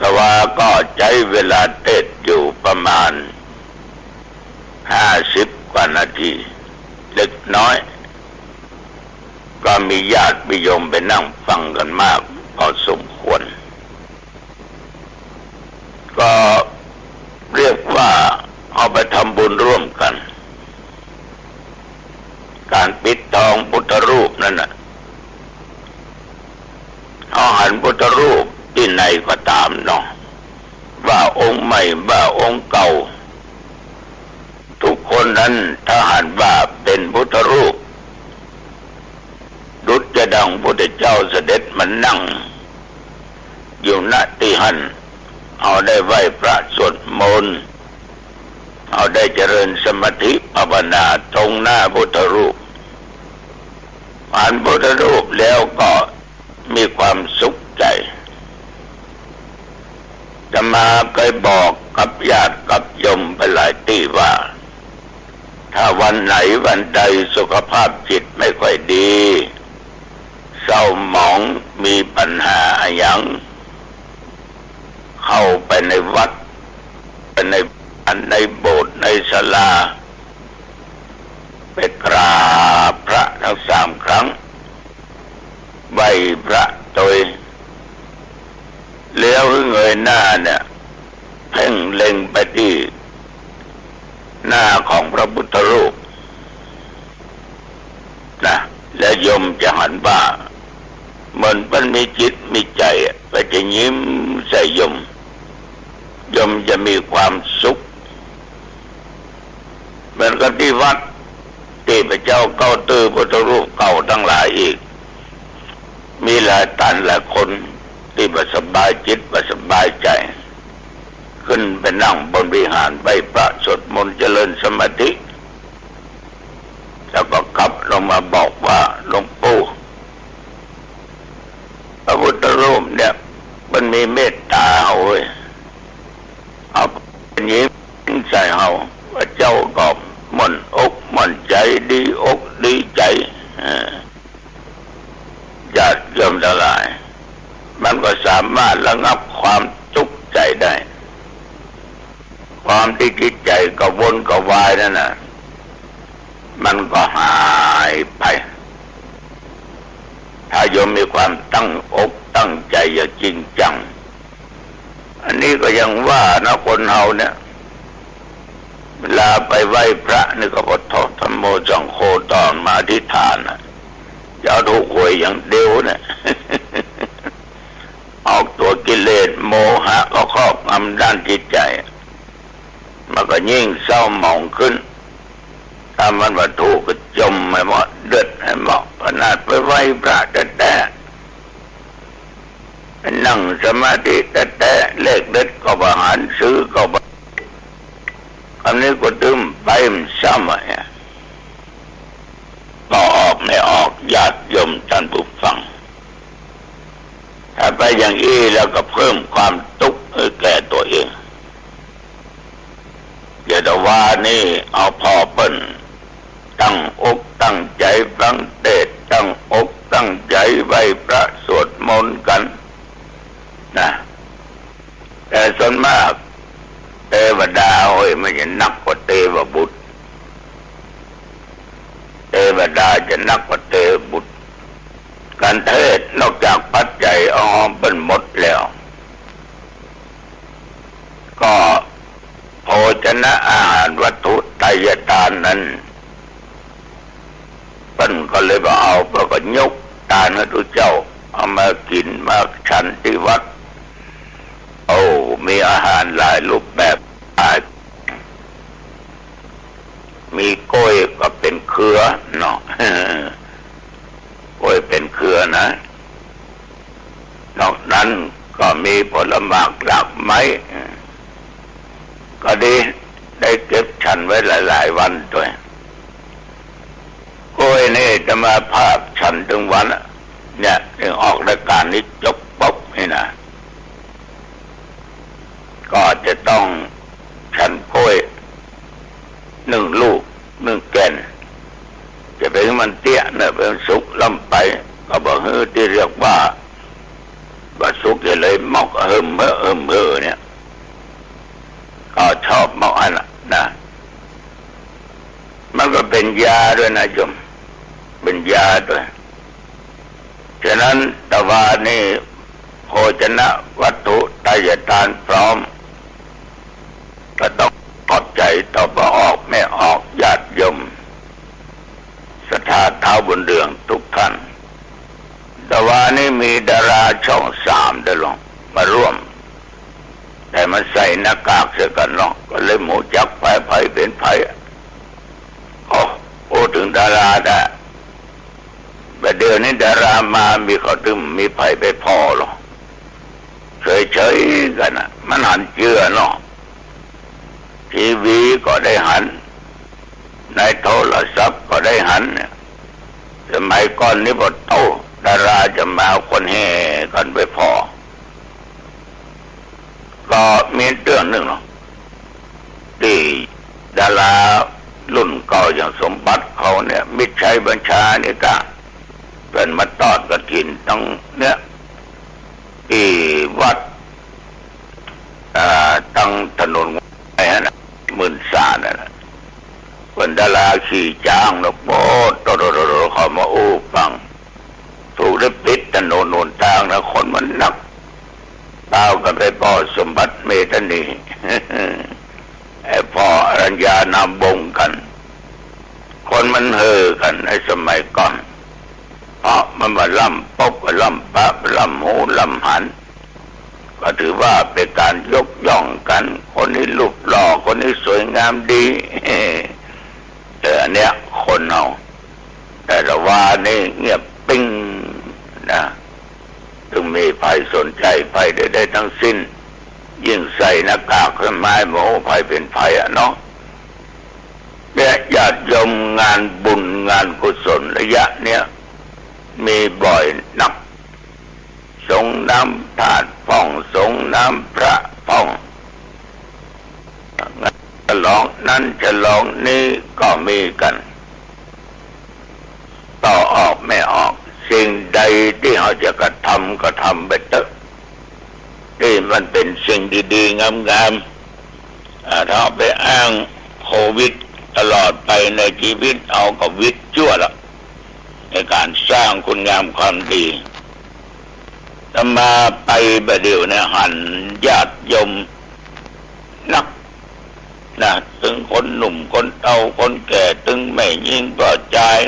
ตะวาก็ใจ๊เวลาเตสน์อยู่ประมาณห้าสิบกว่านาที เล็กน้อย ก็มีญาติมีโยมไปนั่งฟังกั๋นมากพอสมควร ก็เรียกว่าเอาไปทำบุญร่วมกั๋น ก๋านปิดทองพุทธรูปนั้นน่ะ เฮาหันพุทธรูปตี้ไหนก็ต๋ามเนาะ ว่าองค์ใหม่ ว่าองค์เก่า ทุกคนนั้นถ้าหันว่าเป๋นพุทธรูป ดุจจะดังพุทธเจ้าเสด็จมานั่งอยู่ ณ ตี้หั้น เฮาได้ไหว้พระสวดมนต์ เฮาได้เจริญสมาธิภาวนาตรงหน้าพุทธรูป หันพุทธรูปแล้วก็มีความสุขใจ๋ อาตมาเคยบอกกับญาติกับโยมไปหลายตี้ว่า ถ้าวันไหนวันใดสุขภาพจิตไม่ค่อยดี เศร้าหมอง มีปัญหาอะหยัง เข้าไปในวัด ไปใน ในโบสถ์ ในศาลา ไปกราบพระทั้งสามครั้ง ไหว้พระโตย แล้วเงยหน้าเนี่ย เพ่งเล็งไปตี้หน้าของพระพุทธรูปนะ แล้วโยมจะหันว่า เหมือนเปิ้นมีจิตมีใจ๋อะ ก็จะยิ้มใส่โยม โยมจะมีความสุข เหมือนกับตี้วัด ตี้พระเจ้าเก๊าตื้อพุทธรูปเก่าตังหลายอีก มีหลายต้านหลายคนตี้บ่สบายจิตบ่สบายใจ๋ ขึ้นไปนั่งบนวิหารไหว้พระสวดมนต์เจริญสมาธิ แล้วก็กลับลงมาบอกว่า หลวงปู่ พระพุทธรูปเนี่ยมันมีเมตต๋าเฮาเว้ย เอา ยิ้มใส่เฮา พระเจ้าก็ม่วนอกม่วนใจ๋ ดีอกดีใจ๋ เออ ญาติโยมตังหลาย มันก็สามารถระงับความตุ๊กข์ใจ๋ได้ ความตี้จิตใจ๋กระวนกระวายนั่นน่ะ มันก็หายไป ถ้าโยมมีความตั้งอกตั้งใจ๋อย่างจริงจัง อันนี้ก็ยังว่านะ คนเฮาเนี่ย เวลาไปไหว้พระนี่ก็พุทโธธัมโมสังโฆ ต๋อนมาอธิษฐานน่ะ จะเอาถูกหวยอย่างเดียวเนี่ย ออกตั๋วกิเลสโมหะก็ครอบงำด้านจิตใจ๋ มันก็ยิ่งเศร้าหมองขึ้น ถ้ามันบ่ถูกก็จ่มให้หมด เดือดให้หมด ขนาดไปไหว้พระแต๊ๆ นั่งสมาธิแต๊ๆ เลขเด็ดก็บ่หัน ซื้อก็บ่ อันนี้ก็ตึมไปมันซ้ำอะเนี่ย บ่ออกไม่ออก ญาติโยมท่านผู้ฟัง ถ้าไปอย่างอี้แล้วก็เพิ่มความตุ๊กข์ให้แก่ตั๋วเอง เดี๋ยวแต่ว่านี่เอาผ่อเปิ้นตั้งอกตั้งใจ๋ฟังเตสน์ ตั้งอกตั้งใจ๋ไหว้พระสวดมนต์กั๋นนะ แต่ส่วนมากเตวดาเฮ้ยมันจะหนักกว่าเตวบุตร เตวดาจะหนักกว่าเตวบุตร ก๋านเทศน์นอกจากปัจจัยเอาเปิ้นหมดแล้ว ก็โภชนะอาหารวัตถุไตยทานนั้น เปิ้นก็เลยบ่เอา เปิ้นก็ยกตานหื้อตุ๊เจ้า เอามากิ๋นมาฉันตี้วัด โอ้ มีอาหารหลายรูปแบบ หลาย มีก้วยก็เป๋นเครือเนาะ ก้วยเป๋นเครือนะ นอกนั้นก็มีผลหมากหลากไม้ ก็ดี ได้เก็บฉันไว้หลายๆ วันตวย ก้วยนี่อาตมาภาพฉันตึงวันอะ เนี่ย เพิ่งออกรายก๋านนี้จบปุ๊บนี่นะ ก็จะต้องฉันก้วยนึ่งลูกนึ่งแก่น จะไปหื้อมันเตี้ยเน่อ ไปหื้อมันสุกล้ำไป ก็บ่หื้อตี้เรียกว่า บ่สุกจะเลยมอกเหิมเหิมเหิมเนี่ย ก็ชอบมอกอันน่ะนะ มันก็เป๋นยาตวยนะโยม เป๋นยาตวย ฉะนั้นตะวานี้โภชนะวัตถุไตยทานพร้อม ก็ต้องขอบใจ๋ต่อป้อออกแม่ออกญาติโยมศรัทธาท้าวบุญเรืองทุกท่าน ตะวานี้มีดาราช่องสามได้ลองมาร่วม แต่มันใส่หน้ากากเสียกั๋นเนาะ ก็เลยบ่ฮู้จักไผ ไผเป๋นไผ โอ้ พูดเถิงดาราได้ บ่าเดี่ยวนี้ดารามา มีเขาตึงมีไผไปผ่อหรอก เฉยๆ กั๋นน่ะ มันหันเจื้อเนาะ ทีวีก็ได้หัน ในโทรศัพท์ก็ได้หันเนี่ย สมัยก่อนนี้บ่โต้ ดาราจะมาคนแห่กั๋นไปผ่อ ก็มีเตื้องนึ่งเนาะ ตี้ดารา รุ่นเก่าอย่างสมบัติเขาเนี่ย มิตรชัยบัญชานี่ก็ เปิ้นมาตอดกฐินตังเนี่ย ตี้วัด อ่า ตังถนนไอ้หั้นน่ะ หมื่นสามนั่นน่ะ เปิ้นดาราขี่จ๊างเนาะ โป๊ดโตดโตดโตด เขามาอู้ฟัง ถูกได้ปิดถนนหนตางนะ คนมันนัก เต้ากั๋นไปป้อสมบัติเมธานี ไอ้ป้ออรัญญานามวงศ์กั๋น คนมันเห่อกั๋นในสมัยก่อน เพราะมันบ่าล่ำปก บ่าล่ำปะ บ่าล่ำฮู้ล่ำหัน ก็ถือว่าเป๋นก๋านยกย่องกั๋น คนนี้รูปหล่อ คนนี้สวยงามดี แต่อันเนี้ยคนเฮา แต่ละวานี่เงียบปิ้งนะ บ่มีใผสนใจ๋ใผใดๆ ตังสิ้น ยิ่งใส่หน้ากากไม้ บ่ฮู้ใผเป๋นใผอะเนาะ เนี่ยญาติโยม งานบุญงานกุศลระยะเนี้ย มีบ่อยนัก สรงน้ำธาตุพ่อง สรงน้ำพระพ่อง งานฉลองนั้นฉลองนี้ก็มีกั๋น ต่อออกไม่ออก สิ่งใดตี้เฮาจะกระทำก็ทำไปเต๊อะ ตี้มันเป๋นสิ่งดีๆ งามๆ อ่า ถ้าเอาไปอ้างโควิดตลอดไปในจีวิต เอาก็วิดจั่วละ ในก๋านสร้างคุณงามความดี อาตมาไปบ่าเดี่ยวเนี่ยหันญาติโยมนักนะ ตึงคนหนุ่มคนเฒ่าคนแก่ ตึงแม่ญิงป้อจาย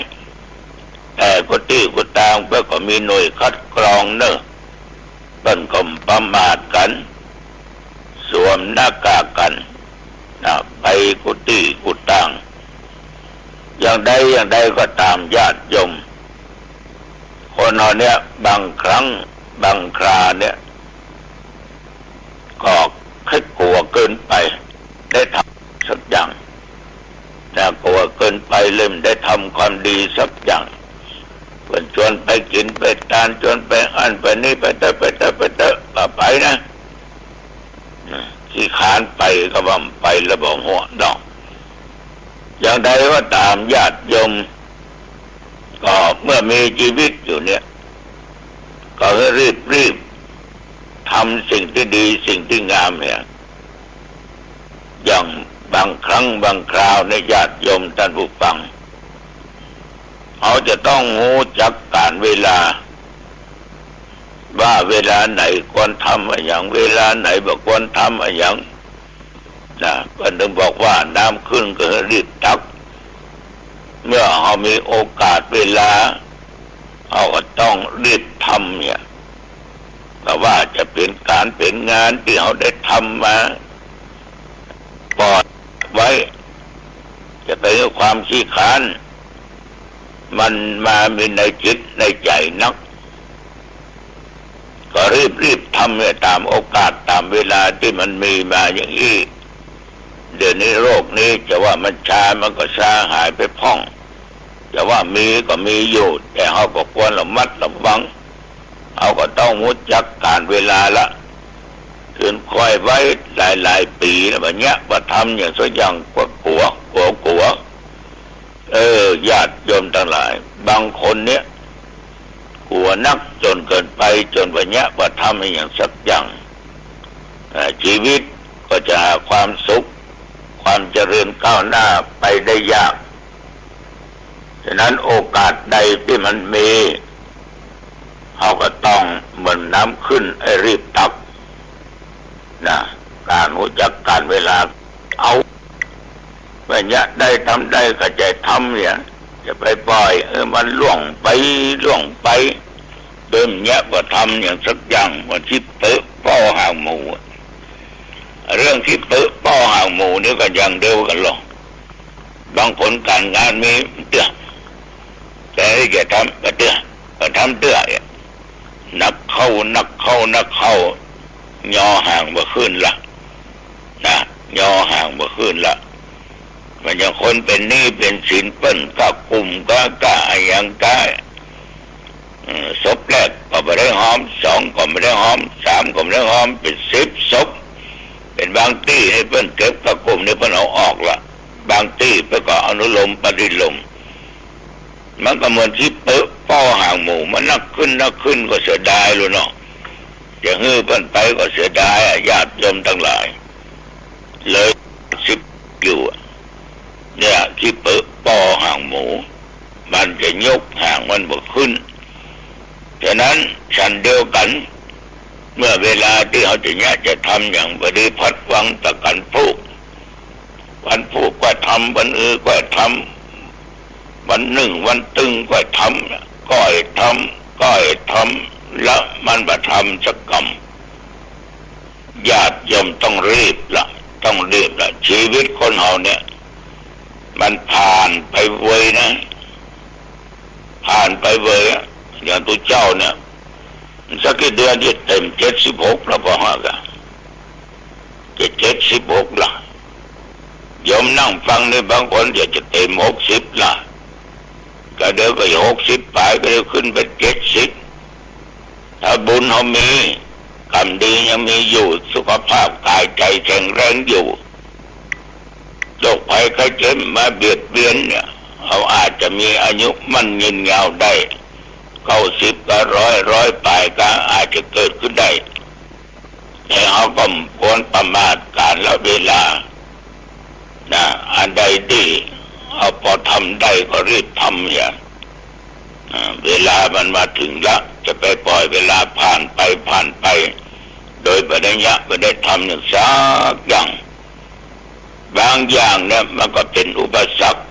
แต่กู้ตี้กู้ตางเปิ้นก็มีหน่วยคัดกรองเน่อ เปิ้นก็บ่ประมาทกั๋น สวมหน้ากากกั๋นนะ ไปกู้ตี้กู้ตาง อย่างใดอย่างใดก็ต๋ามญาติโยม คนเฮาเนี่ยบางครั้งบางคราเนี่ย ก็เกรงกั๋วเกินไป ได้ทำสักอย่าง น่ากลัวเกินไปเลย บ่ได้ทำความดีสักอย่าง เปิ้นจวนไปกิ๋นไปตาน จวนไปอั้นไปนี้ ไปเต๊อะ ไปเต๊อะ ไปเต๊อะ บ่ไปนะ ขี้คร้านไปก็ว่าบ่ไปแล้ว บ่หัวดอก อย่างใดก็ต๋ามญาติโยม ก็เมื่อมีจีวิตอยู่เนี่ย ก็หื้อรีบๆ ทำสิ่งตี้ดี สิ่งตี้งามเนี่ย อย่างบางครั้งบางคราวเนี่ย ญาติโยมต้านผู้ฟัง เฮาจะต้องฮู้จักก๋าลเวลา ว่าเวลาไหนควรทำอะหยัง เวลาไหนบ่ควรทำอะหยัง นะ เปิ้นจึงบอกว่าน้ำขึ้นก็หื้อรีบตัก เมื่อเฮามีโอกาสเวลา เฮาก็ต้องรีบทำเนี่ย บ่ว่าจะเป๋นก๋านเป๋นงานตี้เฮาได้ทำมา ปล่อยไว้ จะไปหื้อความขี้คร้าน มันมามีในจิตในใจ๋นัก ก็รีบๆ ทำเนี่ย ต๋ามโอกาส ต๋ามเวลาตี้มันมีมาอย่างอี้ เดี๋ยวนี้โรคนี้จะว่ามันชา มันก็ชาหายไปพ่อง จะว่ามีก็มีอยู่ แต่เฮาก็ควรระมัดระวัง เฮาก็ต้องฮู้จักก๋าลเวลาละ เถิงค่อยไว้หลายๆ ปี๋แล้ว บ่าเยียะบ่าทำหยังสักอย่าง ก็กั๋ว กั๋ว กั๋ว เออ ญาติโยมตังหลาย บางคนเนี่ย กั๋วนักจ๋นเกินไป จ๋นบ่าเยียะบ่าทำอะหยังสักอย่าง เอ่อ จีวิตก็จะหาความสุข ความเจริญก้าวหน้าไปได้ยาก ฉะนั้นโอกาสใดตี้มันมี เฮาก็ต้องเหมือนน้ำขึ้น ไอ้รีบตัก นะ ก๋านฮู้จักก๋าลเวลา เอา บ่าเยียะได้ทำได้ก็จะทำเนี่ย จะไปปล่อยหื้อมันล่วงไป ล่วงไป โดยบ่าเยียะบ่าทำหยังสักอย่าง บ่าตี้เป๋อป้อหางหมู เรื่องตี้เป๋อป้อหางหมูนี่ก็อย่างเดียวกั๋นลอ บางคนก๋าลงานมีเตื้อ แต่จะทำบ่าเตื้อ บ่าทำเตื้อเนี่ย นักเข้า นักเข้า นักเข้า ยอห่างบ่ขึ้นละ นะ ยอห่างบ่ขึ้นละ มันอย่างคนเป๋นหนี้เป๋นสินเปิ้น ก้ากุ่มก้า ก้าอะหยังก้า เอ่อ ศพแรกก็บ่ได้หอม สองก็บ่ได้หอม สามก็บ่ได้หอม เป๋นสิบศพ เป๋นบางตี้นี่เปิ้นเก็บก้ากุ่มนี่เปิ้นเอาออกละ บางตี้เปิ้นก็อนุโลมปฏิโลม มันก็เหมือนขี้เปอะป้อหางหมู มันนักขึ้นนักขึ้นก็เสียดายลูกเนาะ จะหื้อเปิ้นไปก็เสียดายอะ ญาติโยมตังหลาย เลยสิบอยู่อะ เนี่ย ขี้เปอะป้อหางหมู มันจะยกหางมันบ่ขึ้น ฉะนั้นฉันเดียวกั๋น เมื่อเวลาตี้เฮาจะเยียะจะทำอย่างปฏิบัติวังตะกั๋นพูก วันพูกก็ทำ วันอือก็ทำ วันนึ่งวันตึงก็ทำ ก็ให้ทำ ก็ให้ทำ ละมันบ่ทำสักกำ ญาติโยมต้องรีบละ ต้องรีบละ ชีวิตคนเฮาเนี่ย มันผ่านไปไวนะ ผ่านไปไวอะ อย่างตุ๊เจ้าเนี่ย สักกี่เดือนจะเต็มเจ็ดสิบหกแล้ว บ่ฮักอะ จะเจ็ดสิบหกละ โยมนั่งฟังนี่บางคนอยากจะเต็มหกสิบละ ก็เดี๋ยวก็หกสิบป๋าย ก็เดี๋ยวขึ้นไปเจ็ดสิบ ถ้าบุญเฮามี กรรมดียังมีอยู่ สุขภาพก๋ายใจ๋แข็งแรงอยู่ โรคภัยไข้เจ็บมาเบียดเบียนเนี่ย เฮาอาจจะมีอายุมั่นยืนยาวได้ เก้าสิบก็ร้อย ร้อยป๋ายก็อาจจะเกิดขึ้นได้ แต่เฮาก็บ่ควรประมาทกาลเวลานะ อันใดตี้เฮาปอทำได้ก็รีบทำเหีย อ่า เวลามันมาถึงละ จะไปปล่อยเวลาผ่านไป ผ่านไป โดยบ่ได้เยียะ บ่ได้ทำอย่างสักอย่าง บางอย่างเนี่ยมันก็เป๋นอุปสรรค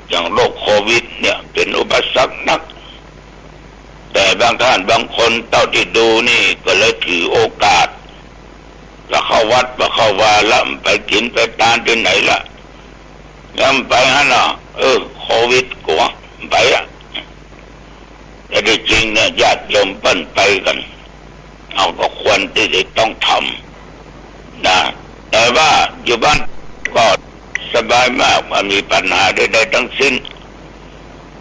อย่างโรคโควิดเนี่ยเป๋นอุปสรรคนัก แต่บางท่านบางคนเต้าตี้ดูนี่ก็เลยถือโอกาส บ่เข้าวัด บ่เข้าวาละ ไปกิ๋นไปตานตี้ไหนละ ย้ำไปหั้นน่ะ เออ โควิดกั๋ว ไปละ แต่ตี้จริงเนี่ย ญาติโยมเปิ้นไปกั๋น เฮาก็ควรตี้จะต้องทำนะ แต่ว่าอยู่บ้านก็สบายมาก บ่มีปัญหาใดๆ ทั้งสิ้น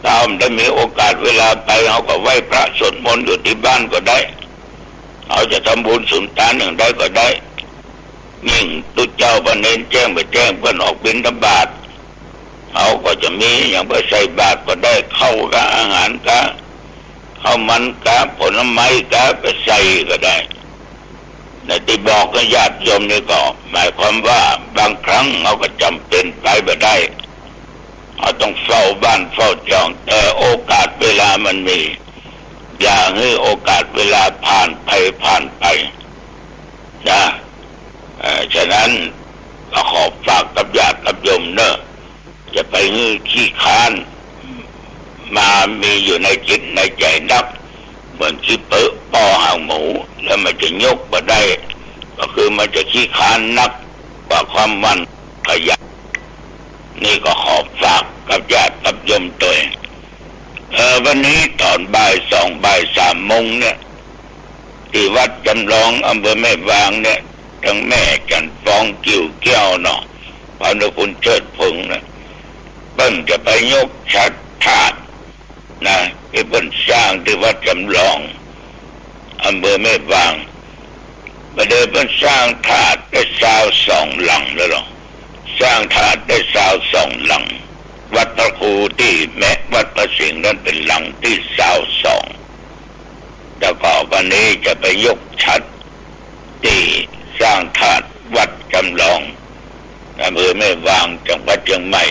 ถ้าบ่ได้มีโอกาสเวลาไป เฮาก็ไหว้พระสวดมนต์อยู่ตี้บ้านก็ได้ เฮาจะทำบุญสุนตานอย่างใดก็ได้ ยิ่งตุ๊เจ้าพระเณรแจ้งบ่แจ้ง เปิ้นออกบิณฑบาต เฮาก็จะมีอย่างไปใส่บาตรก็ได้ ข้าวกาอาหารกา ข้าวมันกา ผลไม้กา ไปใส่ก็ได้ ในตี้บอกกับญาติโยมนี่ก็หมายความว่าบางครั้งเฮาก็จ๋ำเป๋นไปบ่ได้ เฮาต้องเฝ้าบ้านเฝ้าจอง แต่โอกาสเวลามันมี อย่าหื้อโอกาสเวลาผ่านไป ผ่านไปนะ เอ่อ ฉะนั้นก็ขอฝากกับญาติกับโยมเนาะ อย่าไปหื้อขี้คร้านมามีอยู่ในจิตในใจ๋นัก เหมือนขี้เปอะป้อหางหมู แล้วมันจะยกบ่ได้ ก็คือมันจะขี้คร้านนักกว่าความหมั่นขยัน นี่ก็ขอฝากกับญาติกับโยมตวย เอ่อ วันนี้ต๋อนบ่ายสอง บ่ายสามโมงเนี่ย ตี้วัดจ๋ำลองอำเภอแม่วางเนี่ย ตึงแม่จั๋นฟอง กิ่วแก้วเนาะ พร้อมด้วยคุณเชิดพงษ์นะ เปิ้นจะไปยกฉัตรธาตุนะ ตี้เปิ้นสร้างตี้วัดจ๋ำลองอำเภอแม่วาง บ่าเดี่ยวเปิ้นสร้างธาตุได้ซาวสองหลังแล้วเหรอ สร้างธาตุได้ซาวสองหลัง วัดพระครูตี้แมะวัดพระสิงห์นั้นเป๋นหลังตี้ซาวสอง แล้วก็วันนี้จะไปยกฉัตรตี้สร้างธาตุวัดจ๋ำลอง อำเภอแม่วาง จังหวัดเจียงใหม่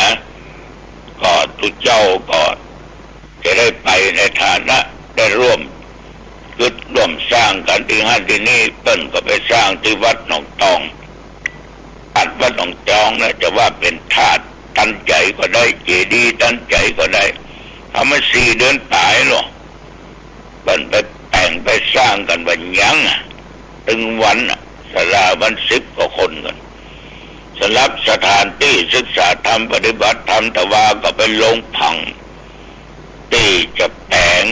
นะ ก็ตุ๊เจ้าก็จะได้ไปในฐานะได้ร่วมกึ๊ดร่วมสร้างกั๋นตี้หั้นตี้นี่ เปิ้นก็ไปสร้างตี้วัดหนองตอง ธาตุวัดหนองตองนะ จะว่าเป๋นธาตุตันใจ๋ก็ได้ เจดีย์ตันใจ๋ก็ได้ เฮามาสี่เดือนป๋ายเหรอ เปิ้นไปแต่งไปสร้างกั๋นบ่ายังอะ ตึงวันอะ ศาลามันสิบกว่าคนกั๋น สำหรับสถานตี้ศึกษาธรรมปฏิบัติธรรม ตะวาก็เป๋นโรงผัง ตี้จะแป๋ง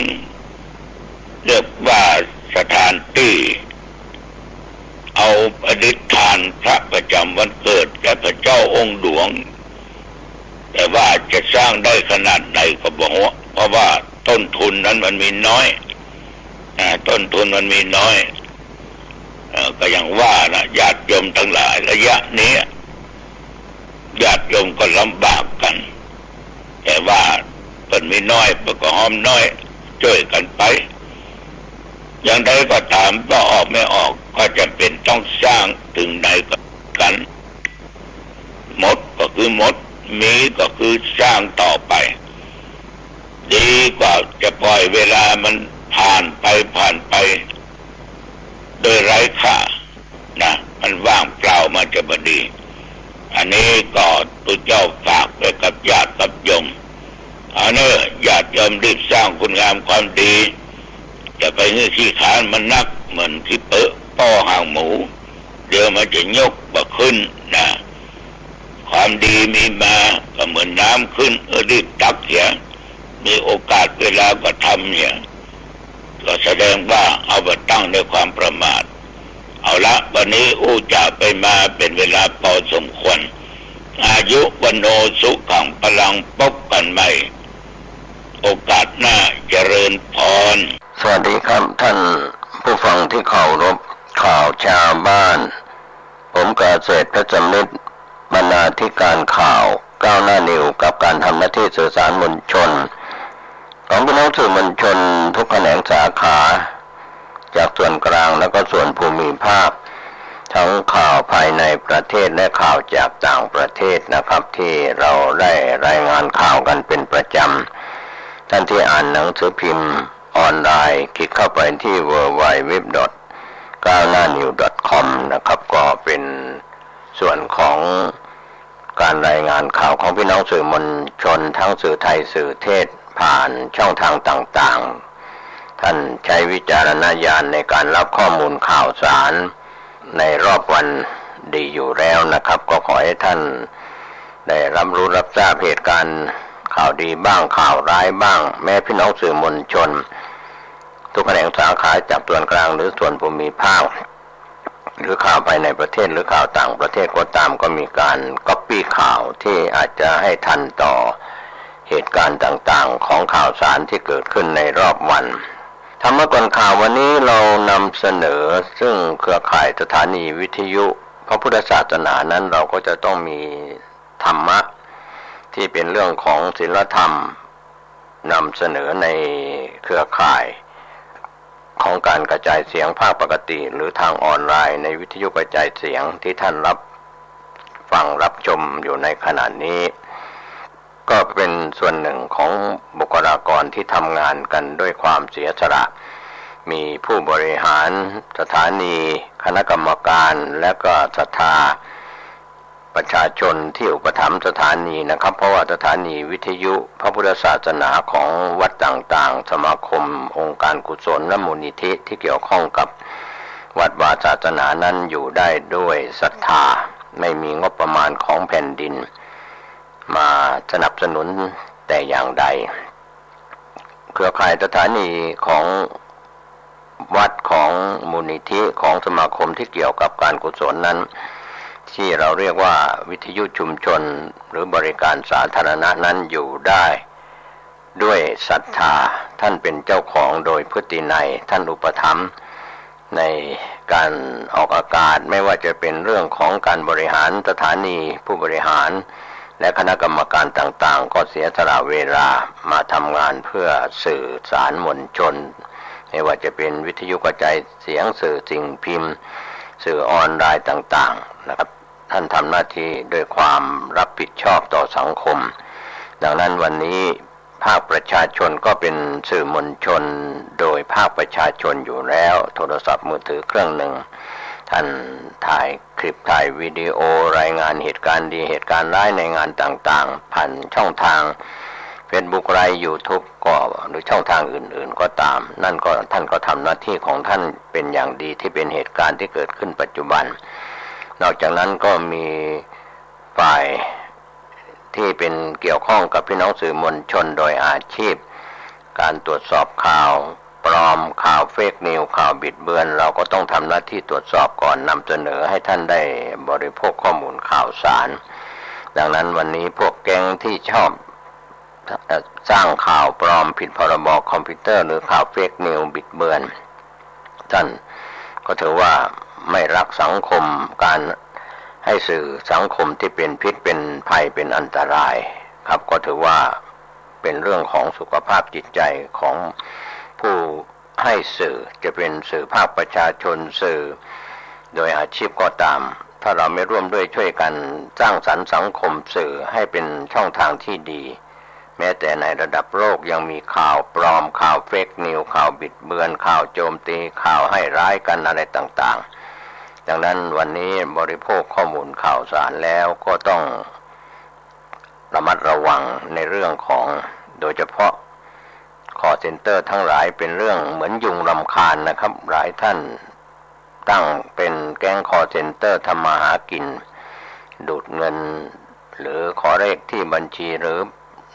เรียกว่าสถานตี้เอาอธิษฐานพระประจ๋ำวันเกิดแก่พระเจ้าองค์หลวง แต่ว่าจะสร้างได้ขนาดไหนก็บ่ฮู้ เพราะว่าต้นทุนนั้นมันมีน้อย อ่า ต้นทุนมันมีน้อย เอ่อ ก็อย่างว่านะ ญาติโยมตังหลาย ระยะนี้ ญาติโยมก็ลำบากกั๋น แต่ว่าเปิ้นมีน้อยเปิ้นก็หอมน้อย จ้วยกั๋นไป อย่างใดก็ต๋าม ว่าออกไม่ออกก็จำเป๋นต้องสร้าง เถิงใดก็กั๋น หมดก็คือหมด มีก็คือสร้างต่อไป ดีกว่าจะปล่อยเวลามันผ่านไป ผ่านไป โดยไร้ค่า นะ มันว่างเปล่ามันจะบ่ดี อันนี้ก็ตุ๊เจ้าฝากไว้กับญาติกับโยม เอาเน่อ ญาติโยมรีบสร้างคุณงามความดี อย่าไปหื้อขี้คร้านมันนัก เหมือนขี้เปอะป้อหางหมู เดี๋ยวมันจะยกบ่ขึ้นนะ ความดีมีมาก็เหมือนน้ำขึ้น เออ รีบตักเหีย มีโอกาสเวลาก็ทำเหีย ก็แสดงว่าเอาบ่ตั้งในความประมาท เอาละ วันนี้อู้จ๋าไปมาเป๋นเวลาพอสมควร อายุ วัณโณ สุขัง พลัง พบกั๋นใหม่ โอกาสหน้า เจริญพร สวัสดีครับ ท่านผู้ฟังที่เคารพ ข่าวชาวบ้าน ผมเกษตรเพชรสำริด บรรณาธิการข่าวก้าวหน้านิวส์ กับการทำหน้าที่สื่อสารมวลชน ของพี่น้องสื่อมวลชนทุกแขนงสาขา จากส่วนกลางและก็ส่วนภูมิภาค ทั้งข่าวภายในประเทศและข่าวจากต่างประเทศนะครับ ที่เราได้รายงานข่าวกันเป็นประจำ ท่านที่อ่านหนังสือพิมพ์ออนไลน์ คลิกเข้าไปที่ ดับเบิลยู ดับเบิลยู ดับเบิลยู ดอท ก้าวหน้านิวส์ ดอท คอม นะครับ ก็เป็นส่วนของการรายงานข่าวของพี่น้องสื่อมวลชนทั้งสื่อไทยสื่อเทศผ่านช่องทางต่างๆ ท่านใช้วิจารณญาณในการรับข้อมูลข่าวสารในรอบวันดีอยู่แล้วนะครับ ก็ขอให้ท่านได้รับรู้รับทราบเหตุการณ์ข่าวดีบ้างข่าวร้ายบ้าง แม้พี่น้องสื่อมวลชน ทุกแขนงสาขาจากส่วนกลางหรือส่วนภูมิภาค หรือข่าวภายในประเทศหรือข่าวต่างประเทศก็ตาม ก็มีการก๊อปปี้ข่าวที่อาจจะให้ทันต่อเหตุการณ์ต่างๆ ของข่าวสารที่เกิดขึ้นในรอบวัน ธรรมะก่อนข่าววันนี้เรานำเสนอ ซึ่งเครือข่ายสถานีวิทยุพระพุทธศาสนานั้น เราก็จะต้องมีธรรมะที่เป็นเรื่องของศีลธรรม นำเสนอในเครือข่ายของการกระจายเสียงภาคปกติ หรือทางออนไลน์ในวิทยุกระจายเสียงที่ท่านรับฟังรับชมอยู่ในขณะนี้ ก็เป็นส่วนหนึ่งของบุคลากรที่ทำงานกันด้วยความเสียสละ มีผู้บริหารสถานี คณะกรรมการ และก็ศรัทธา ประชาชนที่อุปถัมภ์สถานีนะครับ เพราะว่าสถานีวิทยุพระพุทธศาสนาของวัดต่างๆ สมาคม องค์การกุศลและมูลนิธิที่เกี่ยวข้องกับวัดวาศาสนานั้นอยู่ได้ด้วยศรัทธา ไม่มีงบประมาณของแผ่นดินมาสนับสนุนแต่อย่างใด เครือข่ายสถานีของวัด ของมูลนิธิ ของสมาคมที่เกี่ยวกับการกุศลนั้น ที่เราเรียกว่าวิทยุชุมชนหรือบริการสาธารณะนั้นอยู่ได้ด้วยศรัทธา ท่านเป็นเจ้าของโดยพฤตินัย ท่านอุปถัมภ์ในการออกอากาศ ไม่ว่าจะเป็นเรื่องของการบริหารสถานี ผู้บริหาร และคณะกรรมการต่างๆ ก็เสียสละเวลามาทำงานเพื่อสื่อสารมวลชน ไม่ว่าจะเป็นวิทยุกระจายเสียง สื่อสิ่งพิมพ์ สื่อออนไลน์ต่างๆ นะครับ ท่านทำหน้าที่ด้วยความรับผิดชอบต่อสังคม ดังนั้นวันนี้ภาคประชาชนก็เป็นสื่อมวลชนโดยภาคประชาชนอยู่แล้ว โทรศัพท์มือถือเครื่องหนึ่ง ท่านถ่าย คลิปถ่ายวิดีโอรายงานเหตุการณ์ดีเหตุการณ์ร้ายในงานต่างๆ ผ่านช่องทางเฟซบุ๊กไลฟ์ ยูทูบ ก็ หรือช่องทางอื่นๆ ก็ตาม นั่นก็ท่านก็ทำหน้าที่ของท่านเป็นอย่างดี ที่เป็นเหตุการณ์ที่เกิดขึ้นปัจจุบัน นอกจากนั้นก็มีฝ่ายที่เป็นเกี่ยวข้องกับพี่น้องสื่อมวลชนโดยอาชีพ การตรวจสอบข่าวปลอม ข่าวเฟกนิวส์ ข่าวบิดเบือน เราก็ต้องทำหน้าที่ตรวจสอบก่อนนำเสนอให้ท่านได้บริโภคข้อมูลข่าวสาร ดังนั้นวันนี้พวกแก๊งที่ชอบ เอ่อ สร้างข่าวปลอมผิดพรบคอมพิวเตอร์ หรือข่าวเฟกนิวส์บิดเบือน ท่านก็ถือว่าไม่รักสังคม การ ให้สื่อสังคมที่เป็นพิษ เป็นภัย เป็นอันตรายครับ ก็ถือว่าเป็นเรื่องของสุขภาพจิตใจของผู้ให้สื่อ จะเป็นสื่อภาคประชาชน สื่อโดยอาชีพก็ตาม ถ้าเราไม่ร่วมด้วยช่วยกันสร้างสรรค์สังคมสื่อให้เป็นช่องทางที่ดี แม้แต่ในระดับโลกยังมีข่าวปลอม ข่าวเฟกนิวส์ ข่าวบิดเบือน ข่าวโจมตี ข่าวให้ร้ายกันอะไรต่างๆ ดังนั้นวันนี้บริโภคข้อมูลข่าวสารแล้วก็ต้องระมัดระวังในเรื่องของ โดยเฉพาะ คอลเซ็นเตอร์ทั้งหลาย เป็นเรื่องเหมือนยุงรำคาญนะครับ หลายท่าน ตั้งเป็นแก๊งคอลเซ็นเตอร์ทำมาหากิน ดูดเงิน หรือขอเลขที่บัญชี หรือ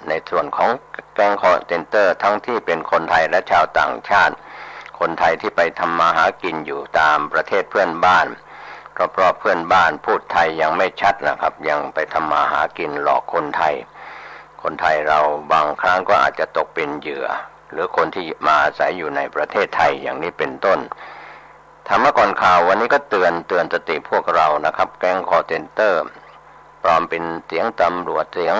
ในส่วนของแก๊งคอลเซ็นเตอร์ ทั้งที่เป็นคนไทยและชาวต่างชาติ คนไทยที่ไปทำมาหากินอยู่ตามประเทศเพื่อนบ้าน รอบๆ เพื่อนบ้าน พูดไทยยังไม่ชัดนะครับ ยังไปทำมาหากินหลอกคนไทย คนไทยเราบางครั้งก็อาจจะตกเป็นเหยื่อ หรือคนที่มาอาศัยอยู่ในประเทศไทยอย่างนี้เป็นต้น ธรรมะก่อนข่าววันนี้ก็เตือน เตือนสติพวกเรานะครับ แก๊งคอลเซ็นเตอร์ปลอมเป็นเสียงตำรวจ เสียง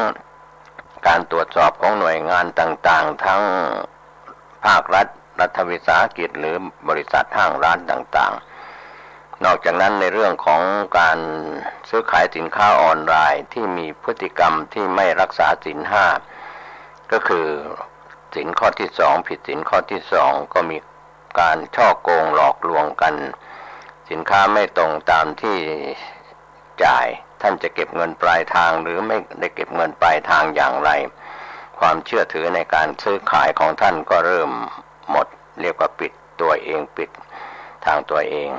การตรวจสอบของหน่วยงานต่างๆ ทั้งภาครัฐ รัฐวิสาหกิจ หรือบริษัทห้างร้านต่างๆ นอกจากนั้นในเรื่องของการซื้อขายสินค้าออนไลน์ที่มีพฤติกรรมที่ไม่รักษาศีลห้า ก็คือศีลข้อที่สอง ผิดศีลข้อที่สอง ก็มี การฉ้อโกงหลอกลวงกัน สินค้าไม่ตรงตามที่จ่าย ท่านจะเก็บเงินปลายทางหรือไม่ได้เก็บเงินปลายทางอย่างไร ความเชื่อถือในการซื้อขายของท่านก็เริ่มหมด เรียกว่าปิดตัวเอง ปิดทางตัวเอง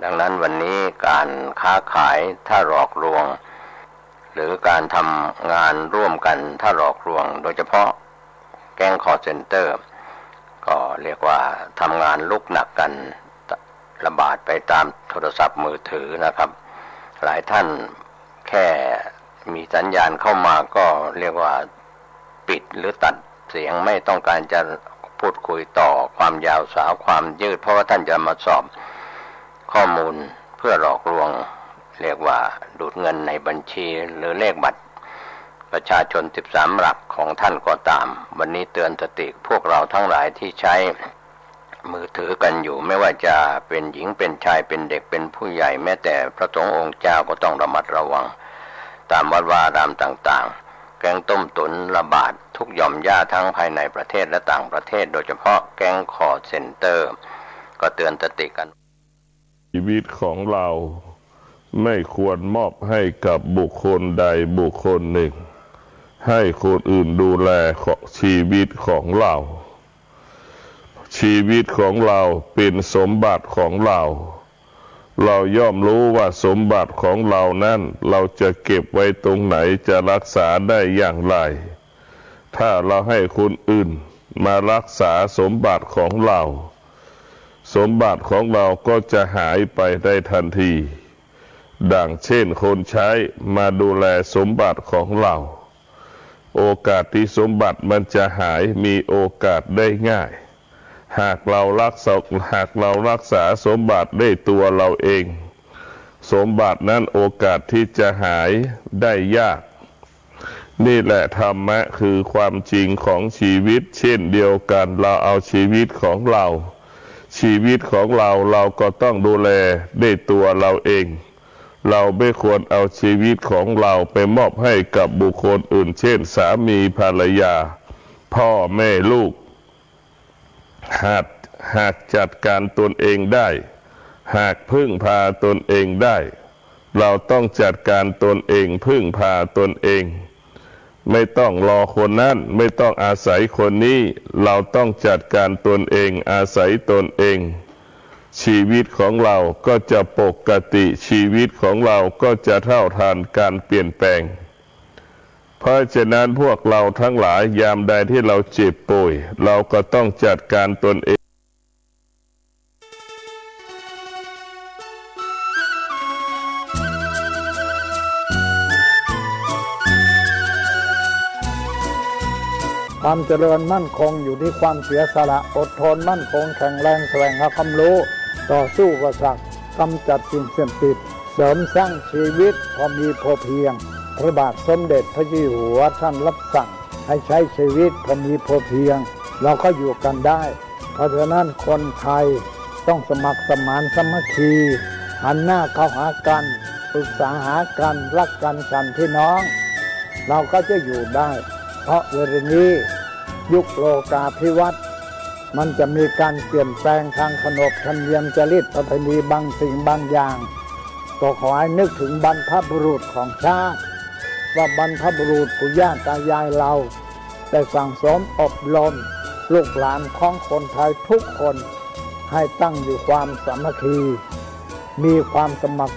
ดังนั้นวันนี้การค้าขายถ้าหลอกลวง หรือการทำงานร่วมกันถ้าหลอกลวง โดยเฉพาะแก๊งคอลเซ็นเตอร์ ก็เรียกว่าทำงานลุกหนักกัน ระบาดไปตามโทรศัพท์มือถือนะครับ หลายท่านแค่มีสัญญาณเข้ามาก็เรียกว่าปิดหรือตัดเสียง ไม่ต้องการจะพูดคุยต่อความยาวสาวความยืด เพราะว่าท่านจะมาสอบข้อมูลเพื่อหลอกลวง เรียกว่าดูดเงินในบัญชี หรือเลขบัตรประชาชนสิบสามหลักของท่านก็ตาม วันนี้เตือนสติพวกเราทั้งหลายที่ใช้มือถือกันอยู่ ไม่ว่าจะเป็นหญิงเป็นชาย เป็นเด็กเป็นผู้ใหญ่ แม้แต่พระสงฆ์องค์เจ้าก็ต้องระมัดระวัง ตามวัดวาอารามต่างๆ แก๊งต้มตุ๋นระบาดทุกหย่อมหญ้าทั้งภายในประเทศและต่างประเทศ โดยเฉพาะแก๊งคอลเซ็นเตอร์ ก็เตือนสติกัน ชีวิตของเราไม่ควรมอบให้กับบุคคลใดบุคคลหนึ่ง ให้คนอื่นดูแลชีวิตของเรา ชีวิตของเราเป็นสมบัติของเรา เราย่อมรู้ว่าสมบัติของเรานั้น เราจะเก็บไว้ตรงไหน จะรักษาได้อย่างไร ถ้าเราให้คนอื่นมารักษาสมบัติของเรา สมบัติของเราก็จะหายไปได้ทันที ดังเช่นคนใช้มาดูแลสมบัติของเรา โอกาสที่สมบัติมันจะหายมีโอกาสได้ง่าย หากเรารักษา หากเรารักษาสมบัติด้วยตัวเราเอง สมบัตินั้นโอกาสที่จะหายได้ยาก นี่แหละธรรมะคือความจริงของชีวิตเช่นเดียวกัน เราเอาชีวิตของเรา ชีวิตของเรา เราก็ต้องดูแลด้วยตัวเราเอง เราไม่ควรเอาชีวิตของเราไปมอบให้กับบุคคลอื่น เช่นสามีภรรยา พ่อแม่ลูก หาก หากจัดการตนเองได้ หากพึ่งพาตนเองได้ เราต้องจัดการตนเอง พึ่งพาตนเอง ไม่ต้องรอคนนั้น ไม่ต้องอาศัยคนนี้ เราต้องจัดการตนเอง อาศัยตนเอง ชีวิตของเราก็จะปกติ ชีวิตของเราก็จะเท่าทันการเปลี่ยนแปลง เพราะฉะนั้นพวกเราทั้งหลาย ยามใดที่เราเจ็บป่วย เราก็ต้องจัดการตนเอง ความเจริญมั่นคงอยู่ที่ความเสียสละ อดทนมั่นคงแข็งแรง แสวงหาความรู้ ต่อสู้อุปสรรค กำจัดสิ่งเสพติด เสริมสร้างชีวิตพอมีพอเพียง พระบาทสมเด็จพระเจ้าอยู่หัวท่านรับสั่งให้ใช้ชีวิตพอมีพอเพียง เราก็อยู่กันได้ เพราะฉะนั้นคนไทยต้องสมัครสมานสามัคคี หันหน้าเข้าหากัน ปรึกษาหากัน รักกันฉันพี่น้อง เราก็จะอยู่ได้ เพราะเวลานี้ยุคโลกาภิวัตน์ มันจะมีการเปลี่ยนแปลงทางขนบธรรมเนียมจารีตประเพณีบางสิ่งบางอย่าง ก็ขอให้นึกถึงบรรพบุรุษของชาติ ว่าบรรพบุรุษปู่ย่าตายายเราได้สั่งสมอบรมลูกหลานของคนไทยทุกคนให้ตั้งอยู่ความสามัคคี มีความสมัคร